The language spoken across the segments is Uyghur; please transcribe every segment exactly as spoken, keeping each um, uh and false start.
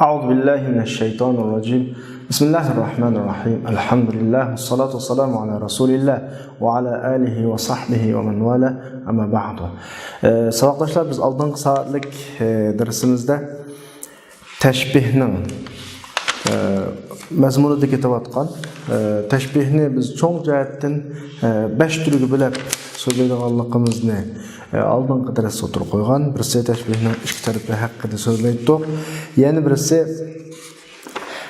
أعوذ بالله من الشيطان الرجيم. بسم الله الرحمن الرحيم. الحمد لله والصلاة والسلام على رسول الله وعلى آله وصحبه ومن والاه. أما بعد. ئە، ساۋاقداشلار، بىز ئالدىنقى سائەتلىك، ئە، دەرسىمىزدە تەشبىھنىڭ، ئە، مەزمۇنىدا كېتىۋاتقان، ئە، تەشبىھنى بىز چوڭ جەھەتتىن، ئە، بەش تۈرگە بۆلۈپ سۆزلەيدىغانلىقىمىزنى، ئە، ئالدىنقى دەرستە ئوتتۇرىغا قويغان. بىرسى تەشبىھنىڭ ئىككى تەرىپى ھەققىدە سۆزلەيتتۇق. يەنە بىرسى،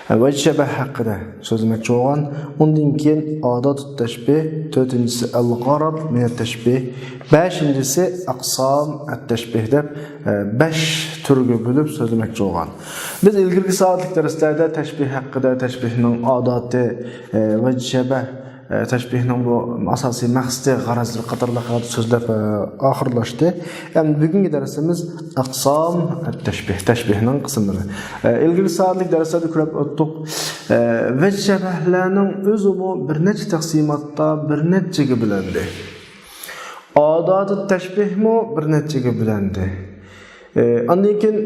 ئە، ۋەجشەبەھ ھەققىدە سۆزلىمەكچى بولغان. ئۇندىن كېيىن ئاداتۇت تەشبىھ، تۆتىنچىسى ئەل غەرەز مىنەت تەشبىھ، بەشىنچىسى ئەقسام ئەت تەشبىھ دەپ، ئە، بەش تۈرگە بۆلۈپ سۆزلىمەكچى بولغان. بىز ئىلگىرىكى سائەتلىك دەرسلەردە تەشبىھ ھەققىدە، تەشبىھنىڭ ئاداتى، ئە، ۋەجشەبەھ، ئە، تەشبىھنىڭ بۇ ئاساسىي مەقسىتى، غەرەزلىرى قاتارلىق ھەققىدە سۆزلەپ، ئە، ئاخىرلاشتى. ئەمدى بۈگۈنكى دەرسىمىز ئەقسام ئەت تەشبىھ، تەشبىھنىڭ قىسىملىرى. ئە، ئىلگىرىكى سائەتلىك دەرسلەردە كۆرۈپ ئۆتتۇق. ئە، ۋەجشەبەھلەرنىڭ ئۆزىمۇ بىر نەچچە تەقسىماتتا بىر نەچچىگە بۆلۈندى. ئاداتۇت تەشبىھمۇ بىر نەچچىگە بۆلۈندى. ئى، ئاندىن كېيىن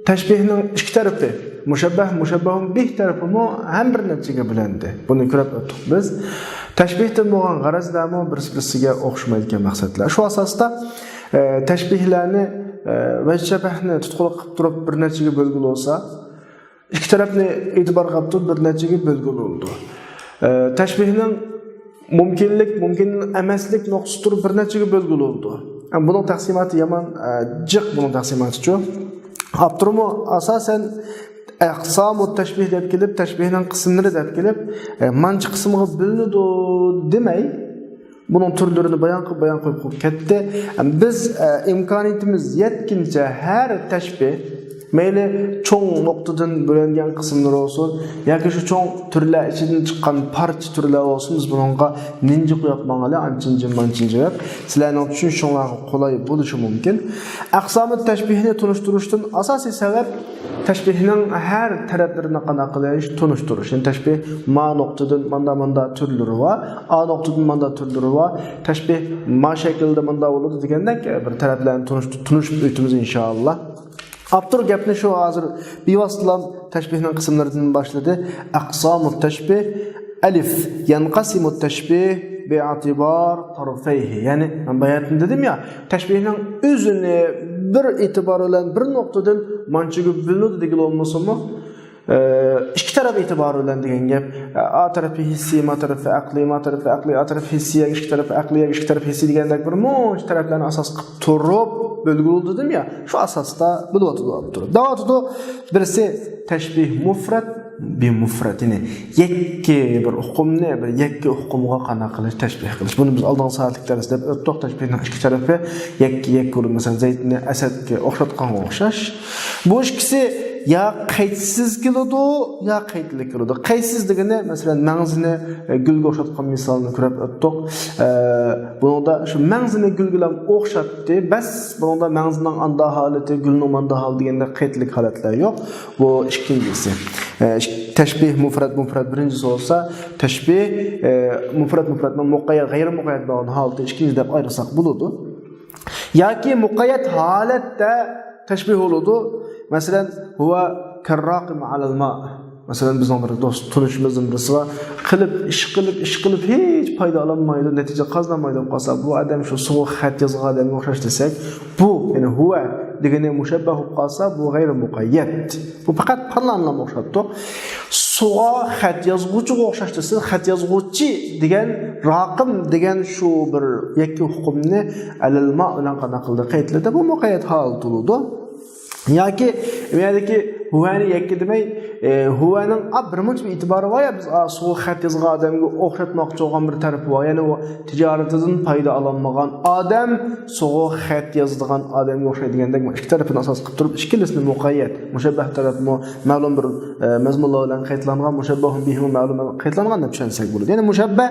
تەشبىھنىڭ ئىككى تەرىپى، مۇشەببەھ، مۇشەببەھۇن بىھ تەرىپىمۇ ھەم بىر نەچچىگە بۆلۈندى. بۇنى كۆرۈپ ئۆتتۇق بىز. تەشبىھتىن بولغان غەرەزلەرمۇ بىرسى-بىرسىگە ئوخشىمايدىكەن مەقسەتلەر. شۇ ئاساستا، ئى، تەشبىھلەرنى، ئى، ۋەجشەبەھنى تۇتقىلىق قىلىپ تۇرۇپ بىر نەچچىگە بۆلگىلى بولسا، ئىككى تەرەپنى ئېتىبارغا ئاپتۇ، بىر نەچچىگە بۆلگىلى بولىدۇ. ئە، تەشبىھنىڭ مۇمكىنلىك، مۇمكىن ئەمەسلىك نۇقتىسى تۇرۇپ بىر نەچچىگە بۆلگىلى بولىدۇ. ئە، بۇنىڭ تەقسىماتى يامان، ئە، جىق بۇنىڭ تەقسىماتىچۇ. ئاپتورمۇ ئاساسەن ئەقسامۇت تەشبىھ دەپ كېلىپ، تەشبىھنىڭ قىسىملىرى دەپ كېلىپ، ئە، مانچە قىسىمغا بۆلۈنىدۇ دېمەي، بۇنىڭ تۈرلىرىنى بايان قىلىپ، بايان قىلىپ، قىلىپ كەتتى. بىز، ئە، ئىمكانىيىتىمىز يەتكىنىچە ھەر تەشبىھ، مەيلى چوڭ نۇقتىدىن بۆلۈنگەن قىسىملىرى بولسۇن ياكى شۇ چوڭ تۈرلەر ئىچىدىن چىققان پارچە تۈرلەر بولسۇن، بىز بۇنىڭغا نىنجا قويۇپ ماڭايلى، ئانچە نىنجا، مانچە نىنجا دەپ. سىلەرنىڭ چۈشىنىشىڭلارغا قولاي بولۇشى مۇمكىن. ئەقسامۇت تەشبىھنى تونۇشتۇرۇشتىن ئاساسىي سەۋەب، تەشبىھنىڭ ھەر تەرەپلىرىنى قانداق قىلىش، تونۇشتۇرۇش. يەنى تەشبىھ ما نۇقتىدىن ماندا، ماندا تۈرلىرى بار، ئا نۇقتىدىن ماندا تۈرلىرى بار، تەشبىھ ما شەكىلدە ماندا بولىدۇ دېگەندەك بىر تەرەپلەرنى تونۇش-، تونۇشۇپ ئۆتىمىز ئىنشائاللا. ئاپتور گەپنى شۇ ھازىر بىۋاسىتىلا تەشبىھنىڭ قىسىملىرىدىن باشلىدى. ئەقسامۇت تەشبىھ، ئەلىف، يەنقەسىمۇت تەشبىھ بىئەتىبار تەرەپەيھى. يەنى مەن باياتىن دېدىم يا، تەشبىھنىڭ ئۆزىنى بىر ئېتىبار بىلەن بىر نۇقتىدىن مانچىگە بۆلۈنىدۇ دېگىلى بولمىسىمۇ، ئىككى تەرەپ ئېتىبارى بىلەن دېگەن گەپ. ئا تەرىپى ھېسسىي، ما تەرىپى ئەقلىي، ما تەرىپى ئەقلىي، ئا تەرىپى ھېسسىي، ياكى ئىككى تەرەپى ئەقلىي، ياكى ئىككى تەرەپى ھېسسىي دېگەندەك بىر مۇنچە تەرەپلەرنى ئاساس قىلىپ تۇرۇپ بۆلگۈلى دېدىم يا، شۇ ئاساستا بۆلۈۋاتىدۇ ئاپتور. دەۋاتىدۇ، بىرسى تەشبىھ مۇفرەت، بىمۇفرەت، يەنى يەككە بىر ئۇقۇمنى بىر يەككە ئۇقۇمغا قانداق قىلىش، تەشبىھ قىلىش. بۇنى بىز ئالدىنقى سائەتلىك دەرستە دەپ ئۆتتۇق. تەشبىھنىڭ ئىككى تەرىپى يەككە، يەككە بولۇپ، مەسىلەن، زەيتنى ئەسەدكە ئوخشاتقانغا ئوخشاش. بۇ ئىككىسى يا قەيتسىز كېلىدۇ، يا قەيتلىك كېلىدۇ. قەيتسىز دېگىنى، مەسىلەن، مەڭزىنى، ئە، گۈلگە ئوخشاتقان مىسالنى كۆرۈپ ئۆتتۇق. ئە، بۇنىڭدا شۇ مەڭزىنى گۈلگە ئوخشاتتى. بەس، بۇنىڭدا مەڭزىنىڭ ئاندا ھالىتى، گۈلنىڭ ماندا ھالىتى دېگەندەك قەيتلىك ھالەتلەر يوق. بۇ ئىككىنچىسى. ئە، ئىك-، تەشبىھ مۇفرەت، مۇفرەت بىرىنچىسى بولسا، تەشبىھ، ئە، مۇفرەت، مۇفرەتنىڭ مۇقەييەت، غەيرىي مۇقەييەت بولغان ھالىتى ئىككىنچى دەپ ئايرىساق بولىدۇ. ياكى مۇقەييەت ھالەتتە تەشبىھ بولىدۇ. مەسىلەن، ھۇۋە كەرراقىم ئەلەل ما. مەسىلەن، بىزنىڭ بىر دوست، تونۇشىمىزدىن بىرسى بار. قىلىپ، ئىش قىلىپ، ئىش قىلىپ ھېچ پايدا ئالالمايدۇ، نەتىجە قازىنالمايدۇ دېيىپ قالسا، بۇ ئادەم شۇ سۇغا خەت يازغان ئادەمگە ئوخشاش دېسەك، بۇ، يەنى ھۇۋە دېگىنى مۇشەببەھ بولۇپ قالسا، بۇ غەيرىي مۇقەييەت. بۇ پەقەت پالانلارغا ئوخشاتتۇق. سۇغا خەت يازغۇچىغا ئوخشاش دېسە، خەت يازغۇچى دېگەن، راقىم دېگەن شۇ بىر يەككە ئۇقۇمنى ئەلەل ما بىلەن قانداق قىلدى، قەيتلىدى، بۇ مۇقەييەت ھالىتى بولىدۇ. ياكى بۇ يەردىكى ھۇۋەنى يەككە دېمەي، ئى، ھۇۋەنىڭ، ئا، بىر مۇنچە بىر ئېتىبارى بار يا، بىز، ئا، سۇغا خەت يازغان ئادەمگە ئوخشاتماقچى بولغان بىر تەرىپى بار. يەنى ئۇ تىجارىتىدىن پايدا ئالالمىغان ئادەم سۇغا خەت يازىدىغان ئادەمگە ئوخشايدۇ دېگەندەك، ئىككى تەرىپىنى ئاساس قىلىپ تۇرۇپ، ئىككىلىسىنى مۇقەييەت، مۇشەببەھ تەرەپمۇ مەلۇم بىر، ئە، مەزمۇنلار بىلەن قەيتلانغان، مۇشەببەھۇن بىھىمۇ مەلۇم قەيتلانغان دەپ چۈشەنسەك بولىدۇ. يەنى مۇشەببەھ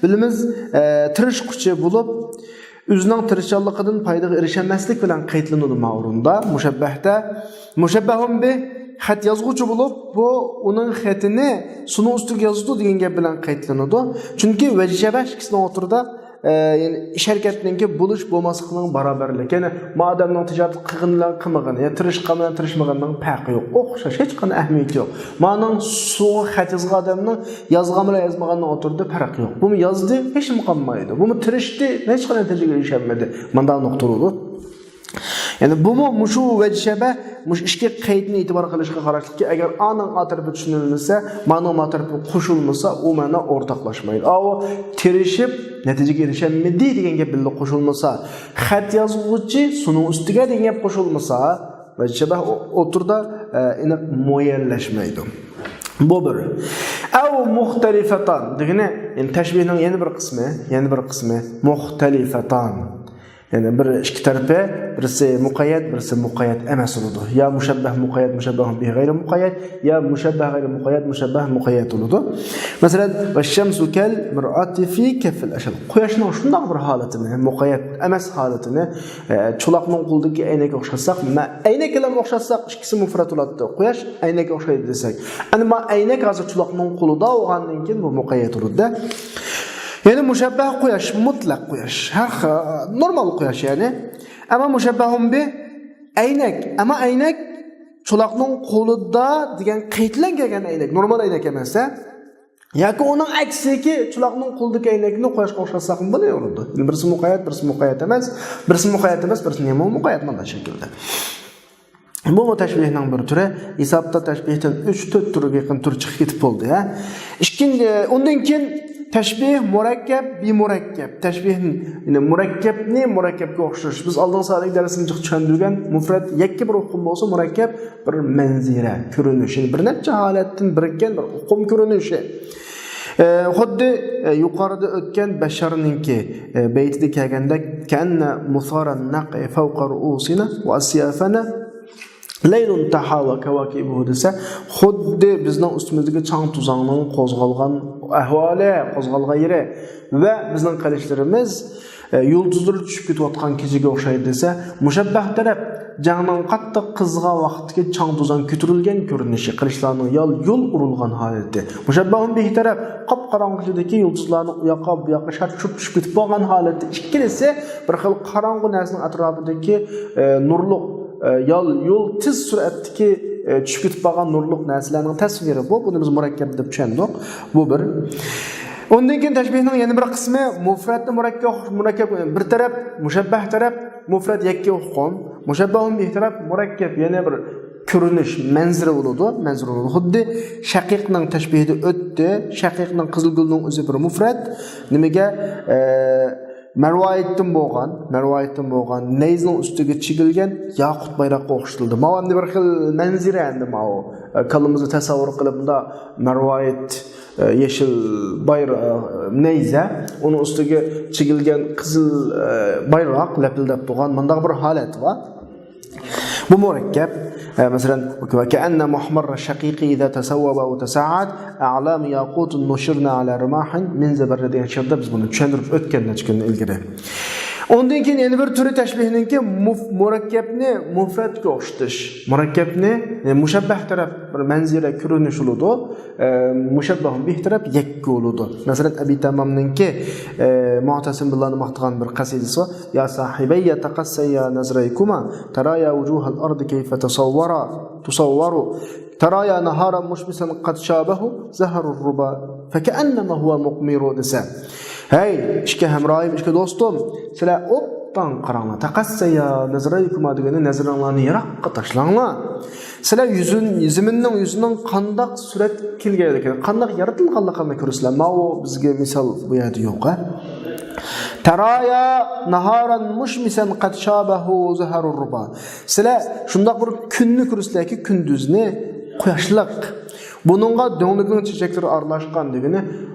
بىلىمىز، ئە، تىرىشقۇچى بولۇپ، ئۆزىنىڭ تىرىشچانلىقىدىن پايدىغا ئېرىشەلمەسلىك بىلەن قەيتلىنىدۇ ما ئورۇندا، مۇشەببەھتە. مۇشەببەھۇن بىھ خەت يازغۇچى بولۇپ، بۇ ئۇنىڭ خېتىنى سۇنىڭ ئۈستىگە يازىدۇ دېگەن گەپ بىلەن قەيتلىنىدۇ. چۈنكى ۋەجشەبەھ ئىككىسىنىڭ ئوتتۇرىدا ئە، يەنى ئىش ھەرىكەتنىڭكى بولۇش بولماسلىقنىڭ باراۋەرلىكى. يەنى ما ئادەمنىڭ تىجارەت قىلغىنى بىلەن قىلمىغىنى، يا تىرىشقان بىلەن تىرىشمىغاننىڭ پەرقى يوق. ئوخشاش، ھېچقانداق ئەھمىيىتى يوق. مانىڭ سوغا خەت يازغان ئادەمنىڭ يازغان بىلەن يازمىغاننىڭ ئوتتۇرىدا پەرق يوق. بۇمۇ يازدى، ھېچنېمە قىلمايدۇ. بۇمۇ تىرىشتى، ھېچقانداق نەتىجىگە ئېرىشەلمىدى. مانداق نۇقتا بولىدۇ. يەنى بۇمۇ مۇشۇ ۋەجشەبە، مۇشۇ ئىككى قەيتنى ئېتىبار قىلىشقا قاراشلىقكى، ئەگەر ئانىڭ ئا تەرىپى چۈشىنىلمىسە، مانىڭ ما تەرىپى قوشۇلمىسا، ئۇ مانا ئورتاقلاشمايدۇ. ئاۋۇ تىرىشىپ نەتىجىگە ئېرىشەلمىدى دېگەن گەپ بىللە قوشۇلمىسا، خەت يازغۇچى سۇنىڭ ئۈستىگە دېگەن گەپ قوشۇلمىسا، ۋەجشەبە ئوتتۇرىدا، ئە، ئېنىق مۇئەييەنلەشمەيدۇ. بۇ بىر. ئەۋ مۇختەلىفەتان دېگىنى، يەنى تەشبىھنىڭ يەنە بىر قىسمى، يەنە بىر قىسمى مۇختەلىفەتان. يەنى بىر ئىككى تەرىپى، بىرسى مۇقەييەت، بىرسى مۇقەييەت ئەمەس بولىدۇ. يا مۇشەببەھ مۇقەييەت، مۇشەببەھۇن بىھى غەيرى مۇقەييەت، يا مۇشەببەھ غەيرى مۇقەييەت، مۇشەببەھ مۇقەييەت بولىدۇ. مەسىلەن، ۋەششەمسۇ كەل مىرئاتى فى كەففىل ئەشەل. قۇياشنىڭ شۇنداق بىر ھالىتىنى، مۇقەييەت ئەمەس ھالىتىنى، ئە، چولاقنىڭ قولىدىكى ئەينەككە ئوخشاتساق، مە-، ئەينەك بىلەن ئوخشاتساق، ئىككىسى مۇفرەت بولاتتى. قۇياش ئەينەككە ئوخشايدۇ دېسەك. ئەنە ما ئەينەك ھازىر چولاقنىڭ قولىدا بولغاندىن كېيىن بۇ مۇقەييەت بولىدۇ-دە. يەنى مۇشەببەھ قۇياش، مۇتلەق قۇياش. ھەر خىل، نورمال قۇياش يەنى. ئەمما مۇشەببەھۇن بى ئەينەك. ئەمما ئەينەك چولاقنىڭ قولىدا دېگەن قەيت بىلەن كەلگەن ئەينەك. نورمال ئەينەك ئەمەس-ھە. ياكى ئۇنىڭ ئەكسىكى، چولاقنىڭ قولىدىكى ئەينەكنى قۇياشقا ئوخشاتساقمۇ بولىۋېرىدۇ. بىرسى مۇقەييەت، بىرسى مۇقەييەت ئەمەس. بىرسى مۇقەييەت ئەمەس، بىرسى نېمە مۇقەييەت مانا شەكىلدە. بۇمۇ تەشبىھنىڭ بىر تۈرى. ھېسابتا تەشبىھتىن ئۈچ، تۆت تۈرگە يېقىن تۈر چىقىپ كېتىپ بولدى، ھە. ئىككىنچى، ئۇندىن كېيىن تەشبىھ مۇرەككەپ، بىمۇرەككەپ. تەشبىھ، يەنى مۇرەككەپنى مۇرەككەپكە ئوخشىتىش. بىز ئالدىنقى سائەتلىك دەرسىمىزدە جىق چۈشەندۈرگەن، مۇفرەت يەككە بىر ئۇقۇم بولسا، مۇرەككەپ بىر مەنزىرە، كۆرۈنۈش. يەنى بىر نەچچە ھالەتتىن بىرىككەن بىر ئۇقۇم كۆرۈنۈشى. ئە، خۇددى، ئە، يۇقىرىدا ئۆتكەن بەششارنىڭكى، ئە، بەيتىدە كەلگەندەك، كەئەننە مۇسارەن نەقئى فەۋقە رۇئۇسىنا ۋە ئەسيافەنە لەيلۇن تەھا ۋە كەۋاكىبۇھۇ دېسە، خۇددى بىزنىڭ ئۈستىمىزدىكى چاڭ-توزاننىڭ قوزغالغان ئەھۋالى، قوزغالغان يېرى ۋە بىزنىڭ قىلىچلىرىمىز، ئە، يۇلتۇزلىرى چۈشۈپ كېتىۋاتقان كېچىگە ئوخشايدۇ دېسە، مۇشەببەھ تەرەپ جەڭنىڭ قاتتىق قىزغان ۋاقتىدىكى چاڭ-توزان كۆتۈرۈلگەن كۆرۈنۈشى، قىلىچلارنىڭ يال-يۇل ئۇرۇلغان ھالىتى. مۇشەببەھۇن بىھى تەرەپ قاپقاراڭغۇ كېچىدىكى يۇلتۇزلارنىڭ ئۇياققا، بۇياققا شارت-شۇرت چۈشۈپ كېتىپ بولغان ھالىتى. ئىككىلىسى بىر خىل قاراڭغۇ نەرسىنىڭ ئەتراپىدىكى، ئە، نۇرلۇق، ئە، يال-يۇل تېز سۈرئەتتىكى، ئە، چۈشۈپ كېتىپ قالغان نۇرلۇق نەرسىلەرنىڭ تەسۋىرى. بۇ، بۇنى بىز مۇرەككەپ دەپ چۈشەندۇق. بۇ بىر. ئۇندىن كېيىن تەشبىھنىڭ يەنە بىر قىسمى مۇفرەتنى مۇرەككەپ، مۇرەككەپ بىر تەرەپ، مۇشەببەھ تەرەپ، مۇفرەت يەككە ئۇقۇم، مۇشەببەھۇن بىھ تەرەپ مۇرەككەپ، يەنە بىر كۆرۈنۈش، مەنزىرە بولىدۇ، مەنزىرە بولىدۇ. خۇددى شەقىقنىڭ تەشبىھىدە ئۆتتى. شەقىقنىڭ قىزىل گۈلنىڭ ئۆزى بىر مۇفرەت. نېمىگە؟ ئە، مەرۋايىتتىن بولغان، مەرۋايىتتىن بولغان نەيزىنىڭ ئۈستىگە چىگىلگەن ياقۇت بايراققا ئوخشىتىلدى. ماۋۇ ئەمدى بىر خىل مەنزىرە ئەمدى ماۋۇ. ئە، كاللىمىزدا تەسەۋۋۇر قىلىپ، مۇندا مەرۋايىت، ئە، يېشىل بايرا-، نەيزە، ئۇنىڭ ئۈستىگە چىگىلگەن قىزىل، ئە، بايراق لەپىلدەپ تۇرغان مۇنداق بىر ھالەت بار. بۇ مۇرەككەپ. ئە، مەسىلەن، «وكأن محمر الشقيق إذا تصوب وتساعد أعلام ياقوت نشرن على رماح من زبرجد» دېگەن شېئىردا بىز بۇنى چۈشەندۈرۈپ ئۆتكەن نەچچە كۈن ئىلگىرى. ئۇندىن كېيىن يەنە بىر تۈرى تەشبىھنىڭكى مۇف-، مۇرەككەپنى مۇفرەتكە ئوخشىتىش. مۇرەككەپنى، ئە، مۇشەببەھ تەرەپ بىر مەنزىرە كۆرۈنۈش بولىدۇ. ئە، مۇشەببەھۇن بىھ تەرەپ يەككە بولىدۇ. مەسىلەن، ئەبى تەممامنىڭكى، ئە، مۇئتەسىم بىللانى ماختىغان بىر قەسىدىسى بار. يا صاحبي تقسيا نظريكما ترايا وجوه الأرض كيف تصورا، تصور. ترايا نهارا مشمسا قد شابه زهر الربا فكأنما هو مقمر دېسە. ھەي، ئىككى ھەمراھىم، ئىككى دوستۇم، سىلەر ئوبدان قاراڭلار. تقسيا نظريكما دېگەننى نەزىرىڭلارنى يىراققا تاشلاڭلار. سىلەر يۈزۈن-، زېمىننىڭ يۈزىنىڭ قانداق سۈرەتكە كەلگەنلىكىنى، قانداق يارىتىلغانلىقىنى كۆرىسىلەر. ماۋۇ بىزگە مىسال بۇ يەردە يوق، ھە؟ ترايا نهارا مشمسا قد شابه زهر الربا. سىلەر شۇنداق بىر كۈننى كۆرىسىلەركى، كۈندۈزنى قۇياشلىق. بۇنىڭغا دۆڭلۈكنىڭ چېچەكلىرى ئارىلاشقان دېگىنى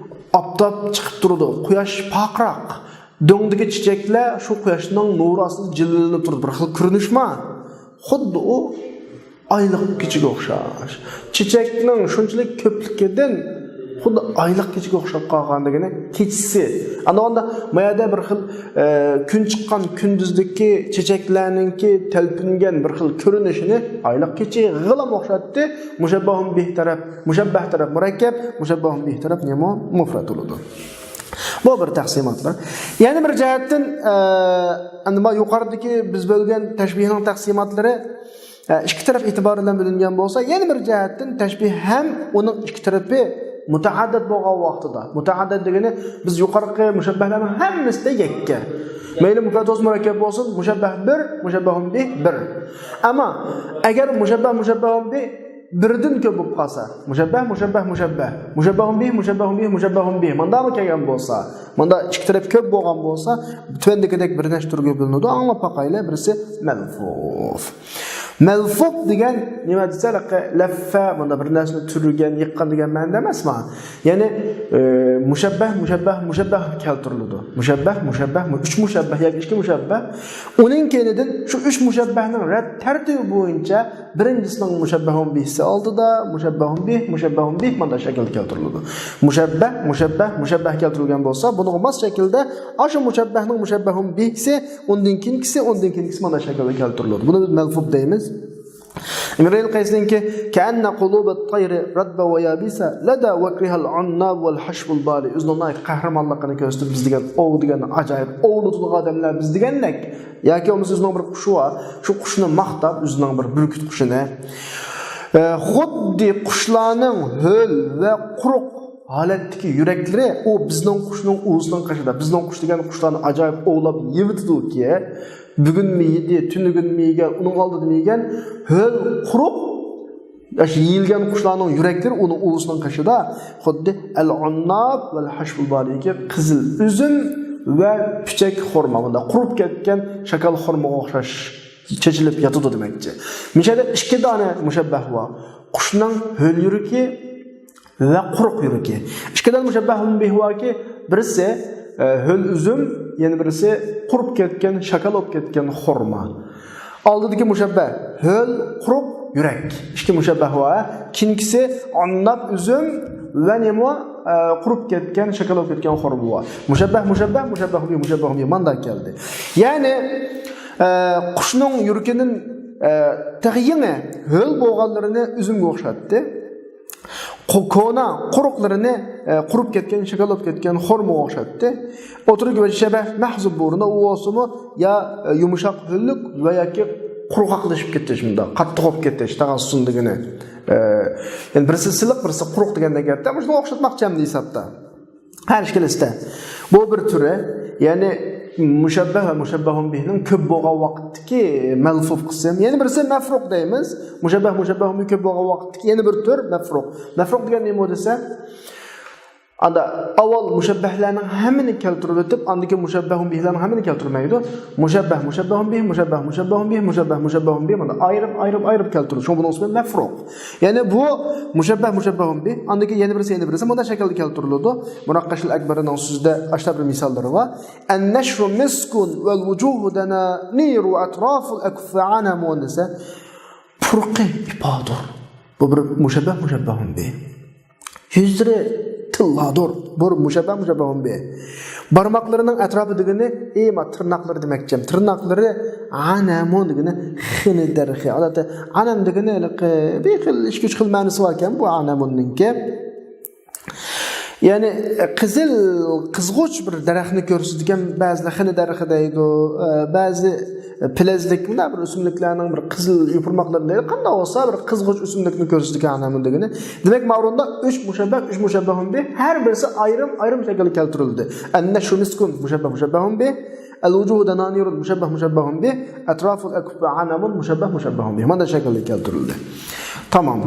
ئاپتاپ چىقىپ تۇرىدۇ، قۇياش پارقىراق. دۆڭدىكى چېچەكلەر شۇ قۇياشنىڭ نۇرى ئاستىدا جىلۋىلىنىپ تۇرىدۇ. بىر خىل كۆرۈنۈش بار. خۇددى ئۇ ئايلىق كېچىگە ئوخشاش. چېچەكنىڭ شۇنچىلىك كۆپلۈكىدىن خۇددى ئايلىق كېچىگە ئوخشاپ قالغان دېگىنى كېچىسى. ئاندىغاندا ما يەردە بىر خىل، ئە، كۈن چىققان كۈندۈزدىكى چېچەكلەرنىڭكى تەلپۈنگەن بىر خىل كۆرۈنۈشىنى ئايلىق كېچىگىلا ئوخشاتتى. مۇشەببەھۇن بىھ تەرەپ، مۇشەببەھ تەرەپ مۇرەككەپ، مۇشەببەھۇن بىھ تەرەپ نېمە؟ مۇفرەت بولىدۇ. بۇ بىر تەقسىماتلار. يەنە بىر جەھەتتىن، ئە، ئەمدى ما يۇقىرىدىكى بىز بۆلگەن تەشبىھنىڭ تەقسىماتلىرى، ئە، ئىككى تەرەپ ئېتىبارى بىلەن بۆلۈنگەن بولسا، يەنە بىر جەھەتتىن تەشبىھ ھەم ئۇنىڭ ئىككى تەرىپى مۇتەئەددىد بولغان ۋاقتىدا، مۇتەئەددىد دېگىنى بىز يۇقىرىقى مۇشەببەھلەرنىڭ ھەممىسىدە يەككە. مەيلى مۇپرەت بولسۇن، مۇرەككەپ بولسۇن، مۇشەببەھ بىر، مۇشەببەھۇن بىھ بىر. ئەمما ئەگەر مۇشەببەھ، مۇشەببەھۇن بىھ بىردىن كۆپ بولۇپ قالسا، مۇشەببەھ، مۇشەببەھ، مۇشەببەھ، مۇشەببەھۇن بىھ، مۇشەببەھۇن بىھ، مۇشەببەھۇن بىھ، مانداقمۇ كەلگەن بولسا، ماندا ئىككى تەرەپ كۆپ بولغان بولسا، تۆۋەندىكىدەك بىر نەچچە تۈرگە بۆلۈنىدۇ. ئاڭلاپ باقايلى، بىرسى مەلفۇف. مەلفۇف دېگەن نېمە دېسە، لەففە، ماندا بىر نەرسىنى تۈرگەن، يىغقان دېگەن مەنىدە ئەمەسما؟ يەنى، ئە، مۇشەببەھ، مۇشەببەھ، مۇشەببەھ كەلتۈرۈلىدۇ. مۇشەببەھ، مۇشەببەھ، مۇ-، ئۈچ مۇشەببەھ ياكى ئىككى مۇشەببەھ. ئۇنىڭ كەينىدىن شۇ ئۈچ مۇشەببەھنىڭ رەت تەرتىبى بويىچە بىرىنچىسىنىڭ مۇشەببەھۇن بىھسى ئالدىدا، مۇشەببەھۇن بىھ، مۇشەببەھۇن بىھ، ماندا شەكىلدە كەلتۈرۈلىدۇ. مۇشەببەھ، مۇشەببەھ، مۇشەببەھ كەلتۈرۈلگەن بولسا، بۇنىڭغا ماس شەكىلدە ئاشۇ مۇشەببەھنىڭ مۇشەببەھۇن بىھسى، ئۇندىن كېيىنكىسى، ئۇندىن كېيىنكىسى ماندا شەكىلدە كەلتۈرۈلىدۇ. بۇنى بىز مەلفۇف دەيمىز. ئىمرۇئۇل قەيسنىڭكى، كەئەننە قۇلۇبەت تەيرى رەتبە ۋە يابىسە، لەدە ۋەكرىھەل ئۇنناب ۋەل ھەشۋۇل بالى. ئۆزىنىڭ ناھايىتى قەھرىمانلىقىنى كۆرسىتىپ، بىز دېگەن ئوۋ دېگەن ئاجايىپ ئوۋلىتىدىغان ئادەملەر بىز دېگەندەك. ياكى بولمىسا ئۆزىنىڭ بىر قۇشى بار، شۇ قۇشنى ماختاپ، ئۆزىنىڭ بىر بۈركۈت قۇشىنى. ئە، خۇددى قۇشلارنىڭ ھۆل ۋە قۇرۇق ھالەتتىكى يۈرەكلىرى، ئۇ بىزنىڭ قۇشنىڭ ئۇۋىسىنىڭ قېشىدا، بىزنىڭ قۇش دېگەن قۇشلارنى ئاجايىپ ئوۋلاپ يەۋېتىدۇكى، بۈگۈنمۇ يېدى، تۈنۈگۈنمۇ يېگەن، ئۇنىڭ ئالدىدىمۇ يېگەن، ھۆل، قۇرۇق، ئاشۇ يېيىلگەن قۇشلارنىڭ يۈرەكلىرى ئۇنىڭ ئۇۋىسىنىڭ قېشىدا خۇددى ئەل ئۇنناب ۋەل ھەشۋۇل بالىدىكى قىزىل ئۈزۈم ۋە پۈچەك خورما، مۇنداق قۇرۇپ كەتكەن شاكال خورمىغا ئوخشاش چېچىلىپ ياتىدۇ دېمەكچى. مۇشۇ يەردە ئىككى دانە مۇشەببەھ بار. قۇشنىڭ ھۆل يۈرىكى ۋە قۇرۇق يۈرىكى. ئىككى دانە مۇشەببەھۇن بىھ باركى، بىرسى، ئە، ھۆل ئۈزۈم، يەنە بىرسى قۇرۇپ كەتكەن، شاكال بولۇپ كەتكەن خورما. ئالدىدىكى مۇشەببەھ ھۆل، قۇرۇق، يۈرەك. ئىككى مۇشەببەھ بار. كېيىنكىسى ئۇنناب ئۈزۈم ۋە نېمە، ئە، قۇرۇپ كەتكەن، شاكال بولۇپ كەتكەن خورما بار. مۇشەببەھ، مۇشەببەھ، مۇشەببەھۇن بىھ، مۇشەببەھۇن بىھ ماندا كەلدى. يەنى، ئە، قۇشنىڭ يۈرىكىنىڭ، ئە، تېخى يېڭى ھۆل بولغانلىرىنى ئۈزۈمگە ئوخشاتتى. قو-، كونا قۇرۇقلىرىنى، ئە، قۇرۇپ كەتكەن، شاكال بولۇپ كەتكەن خورمىغا ئوخشاتتى. ئوتتۇرىدىكى ۋەجھى شەبەھ مەھزۇف بۇ ئورۇندا، ئۇ بولسىمۇ يا، ئە، يۇمشاق ھۆللۈك ۋە ياكى قۇرغاقلىشىپ كېتىش، مۇنداق قاتتىق بولۇپ كېتىش، تاغاسسۇن دېگىنى. ئە، يەنى بىرسى سىلىق، بىرسى قۇرۇق دېگەندەك گەپتە. مۇشۇنى ئوخشاتماقچى ئەمدى ھېسابتا. ھەر ئىككىلىسىدە. بۇ بىر تۈرى، يەنى مۇشەببەھ ۋە مۇشەببەھۇن بىھنىڭ كۆپ بولغان ۋاقىتتىكى مەلفۇف قىسىم. يەنە بىرسى مەفرۇق دەيمىز. مۇشەببەھ، مۇشەببەھۇن بىھ كۆپ بولغان ۋاقىتتىكى يەنە بىر تۈر مەفرۇق. مەفرۇق دېگەن نېمە دېسە، ئاندا ئاۋۋال مۇشەببەھلەرنىڭ ھەممىنى كەلتۈرۈپ ئۆتۈپ، ئاندىن كېيىن مۇشەببەھۇن بىھلەرنىڭ ھەممىنى كەلتۈرمەيدۇ. مۇشەببەھ، مۇشەببەھۇن بىھ، مۇشەببەھ، مۇشەببەھۇن بىھ، مۇشەببەھ، مۇشەببەھۇن بىھ، مانا ئايرىم، ئايرىم، ئايرىم كەلتۈرىدۇ. شۇڭا بۇنىڭ ئىسمى مەفرۇق. يەنى بۇ مۇشەببەھ، مۇشەببەھۇن بىھ، ئاندىن كېيىن يەنە بىرسى، يەنە بىرسى، مۇنداق شەكىلدە كەلتۈرۈلىدۇ. مۇنەققەشۇل ئەكبەرنىڭ سۆزىدە ئاشۇنداق بىر مىساللىرى بار. ئەننەشرۇ مىسكۇن ۋەل ۋۇجۇھۇ دەنانىرۇ ئەترافۇل ئەكفى ئەنەمۇن دېسە، پۇرىقى ئىپادۇر. بۇ بىر مۇشەببەھ، مۇشەببەھۇن بىھ. يۈزلىرى تىللادۇر. بۇ مۇشەببەھ، مۇشەببەھۇن بىھ. بارماقلىرىنىڭ ئەتراپى دېگىنى، ئەمما تىرناقلىرى دېمەكچى. تىرناقلىرى ئەنەمۇن دېگىنى خېنە دەرىخى. ئادەتتە ئەنەم دېگىنى ھېلىقى بىر خىل، ئىككى، ئۈچ خىل مەنىسى باركەن بۇ ئەنەمۇننىڭكى. يەنى قىزىل، قىزغۇچ بىر دەرەخنى كۆرسىتىدىكەن، بەزىلەر خېنە دەرىخى دەيدۇ، بەزى پېلەزلىك، مۇنداق بىر ئۆسۈملۈكلەرنىڭ بىر قىزىل يوپۇرماقلىرى دەيدۇ. قانداق بولسا بىر قىزغۇچ ئۆسۈملۈكنى كۆرسىتىدىكەن ئەنەمۇن دېگىنى. دېمەك، ماۋۇ ئورۇندا ئۈچ مۇشەببەھ، ئۈچ مۇشەببەھۇن بىھ، ھەر بىرسى ئايرىم-ئايرىم شەكىلدە كەلتۈرۈلدى. ئەننەشرۇ مىسكۇن، مۇشەببەھ، مۇشەببەھۇن بىھ. ئەل ۋۇجۇھۇ دەنانىرۇن، مۇشەببەھ، مۇشەببەھۇن بىھ. ئەترافۇل ئەكفى ئەنەمۇن، مۇشەببەھ، مۇشەببەھۇن بىھ. مانا شەكىلدە كەلتۈرۈلدى. تامام.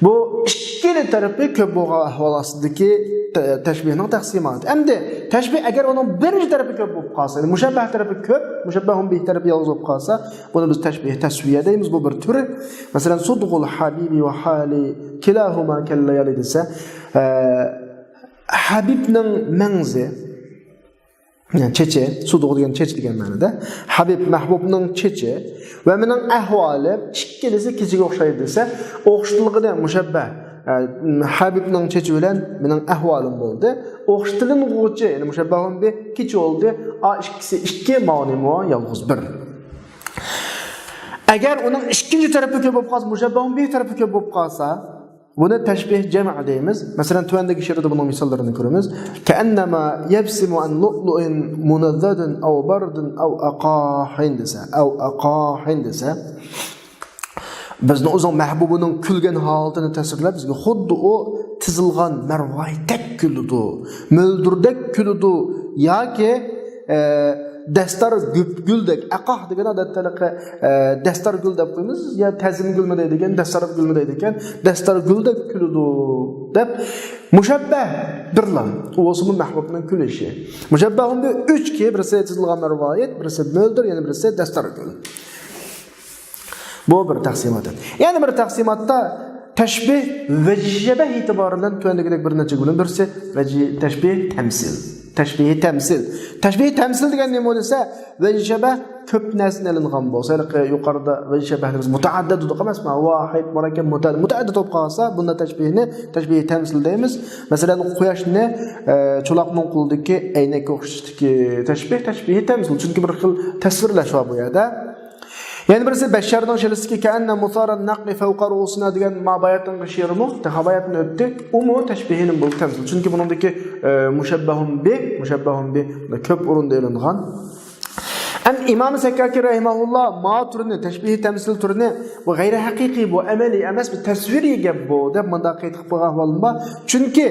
بۇ ئىككىلا تەرىپى كۆپ بولغان ئەھۋال ئاستىدىكى تە-، تەشبىھنىڭ تەقسىماتى. ئەمدى تەشبىھ ئەگەر ئۇنىڭ بىرىنچى تەرىپى كۆپ بولۇپ قالسا، يەنى مۇشەببەھ تەرىپى كۆپ، مۇشەببەھۇن بىھ تەرىپى يالغۇز بولۇپ قالسا، بۇنى بىز تەشبىھ تەسۋىيە دەيمىز، بۇ بىر تۈرى. مەسىلەن، سۇدغۇل ھەبىبى ۋە ھالى كىلاھۇما كەللەيالى دېسە، ئە، ھەبىبنىڭ مەڭزى، يەنى چېچى، سۇدۇغ دېگەن چېچى دېگەن مەنىدە. ھەبىب، مەھبۇبنىڭ چېچى ۋە مېنىڭ ئەھۋالىم ئىككىلىسى كېچىگە ئوخشايدۇ دېسە، ئوخشىتىلغىنى مۇشەببەھ، ئە، ھەبىبنىڭ چېچى بىلەن مېنىڭ ئەھۋالىم بولدى. ئوخشىتىلىنغۇچى، يەنى مۇشەببەھۇن بىھ كېچە بولدى. ئا ئىككىسى ئىككى، ماۋۇ نېمە؟ يالغۇز بىر. ئەگەر ئۇنىڭ ئىككىنچى تەرىپى كۆپ بولۇپ قالسا، مۇشەببەھۇن بىھ تەرىپى كۆپ بولۇپ قالسا، بۇنى تەشبىھ جەمئ دەيمىز. مەسىلەن، تۆۋەندىكى شېئىردا بۇنىڭ مىساللىرىنى كۆرىمىز. كەئەننەما يەبسىمۇ ئەن لۇئلۇئىن مۇنەززەدىن ئەۋ بەردىن ئەۋ ئەقاھىن دېسە، ئەۋ ئەقاھىن دېسە، بىزنى ئۆزىنىڭ مەھبۇبىنىڭ كۈلگەن ھالىتىنى تەسۋىرلەپ، بىزگە خۇددى ئۇ تىزىلغان مەرۋايىتتەك كۈلىدۇ، مۆلدۈردەك كۈلىدۇ ياكى، ئە، دەستار گۈپ-، گۈلدەك، ئەقاھ دېگەن ئادەتتە ھېلىقى، ئە، دەستار گۈل دەپ قويىمىز، يا تەزىم گۈلمۇ دەيدىكەن، دەستار گۈلمۇ دەيدىكەن، دەستار گۈلدەك كۈلىدۇ دەپ مۇشەببەھ بىرلا، ئۇ بولسىمۇ مەھبۇبنىڭ كۈلۈشى. مۇشەببەھۇن بى ئۈچكى، بىرسى تىزىلغان مەرۋايىت، بىرسى مۆلدۈر، يەنە بىرسى دەستار گۈل. بۇ بىر تەقسىمات. يەنە بىر تەقسىماتتا تەشبىھ ۋەجھى شەبەھ ئېتىبارى بىلەن تۆۋەندىكىدەك بىر نەچچە بۆلۈم. بىرسى ۋەجھى تەشبىھ تەمسىل. تەشبىھ تەمسىل. تەشبىھ تەمسىل دېگەن نېمە دېسە، ۋەجھى شەبەھ كۆپ نەرسىدىن ئېلىنغان بولسا، ھېلىقى يۇقىرىدا ۋەجھى شەبەھنى بىز مۇتەئەددىد دېدۇق ئەمەسمۇ؟ ۋاھىد، مۇرەككەپ، مۇتەئەددىد. مۇتەئەددىد بولۇپ قالسا، بۇندا تەشبىھنى تەشبىھ تەمسىل دەيمىز. مەسىلەن، قۇياشنى، ئە، چولاقنىڭ قولىدىكى ئەينەككە ئوخشىتىشتىكى تەشبىھ، تەشبىھ تەمسىل. چۈنكى بىر خىل تەسۋىرلەش بار بۇ يەردە. يەنە بىرسى بەششارنىڭ شىلىسىكى كەئەننە مۇسارەن نەقلى فەۋقە رۇئۇسىنا دېگەن ما باياتىنقى شېئىرمۇ، تېخى باياتىن ئۆتتى. ئۇمۇ تەشبىھىنى بۇ تەمسىل. چۈنكى بۇنىڭدىكى، ئە، مۇشەببەھۇن بى، مۇشەببەھۇن بى كۆپ ئورۇندا ئېلىنغان. ئەم ئىمام سەككاكى رەھىمەھۇللا ما تۈرىنى، تەشبىھ تەمسىل تۈرىنى، بۇ غەيرىي ھەقىقىي، بۇ ئەمەلىي ئەمەس، بۇ تەسۋىرىي گەپ بۇ، دەپ مۇنداق قايتا قىلىپ قويغان ئەھۋالىمۇ بار. چۈنكى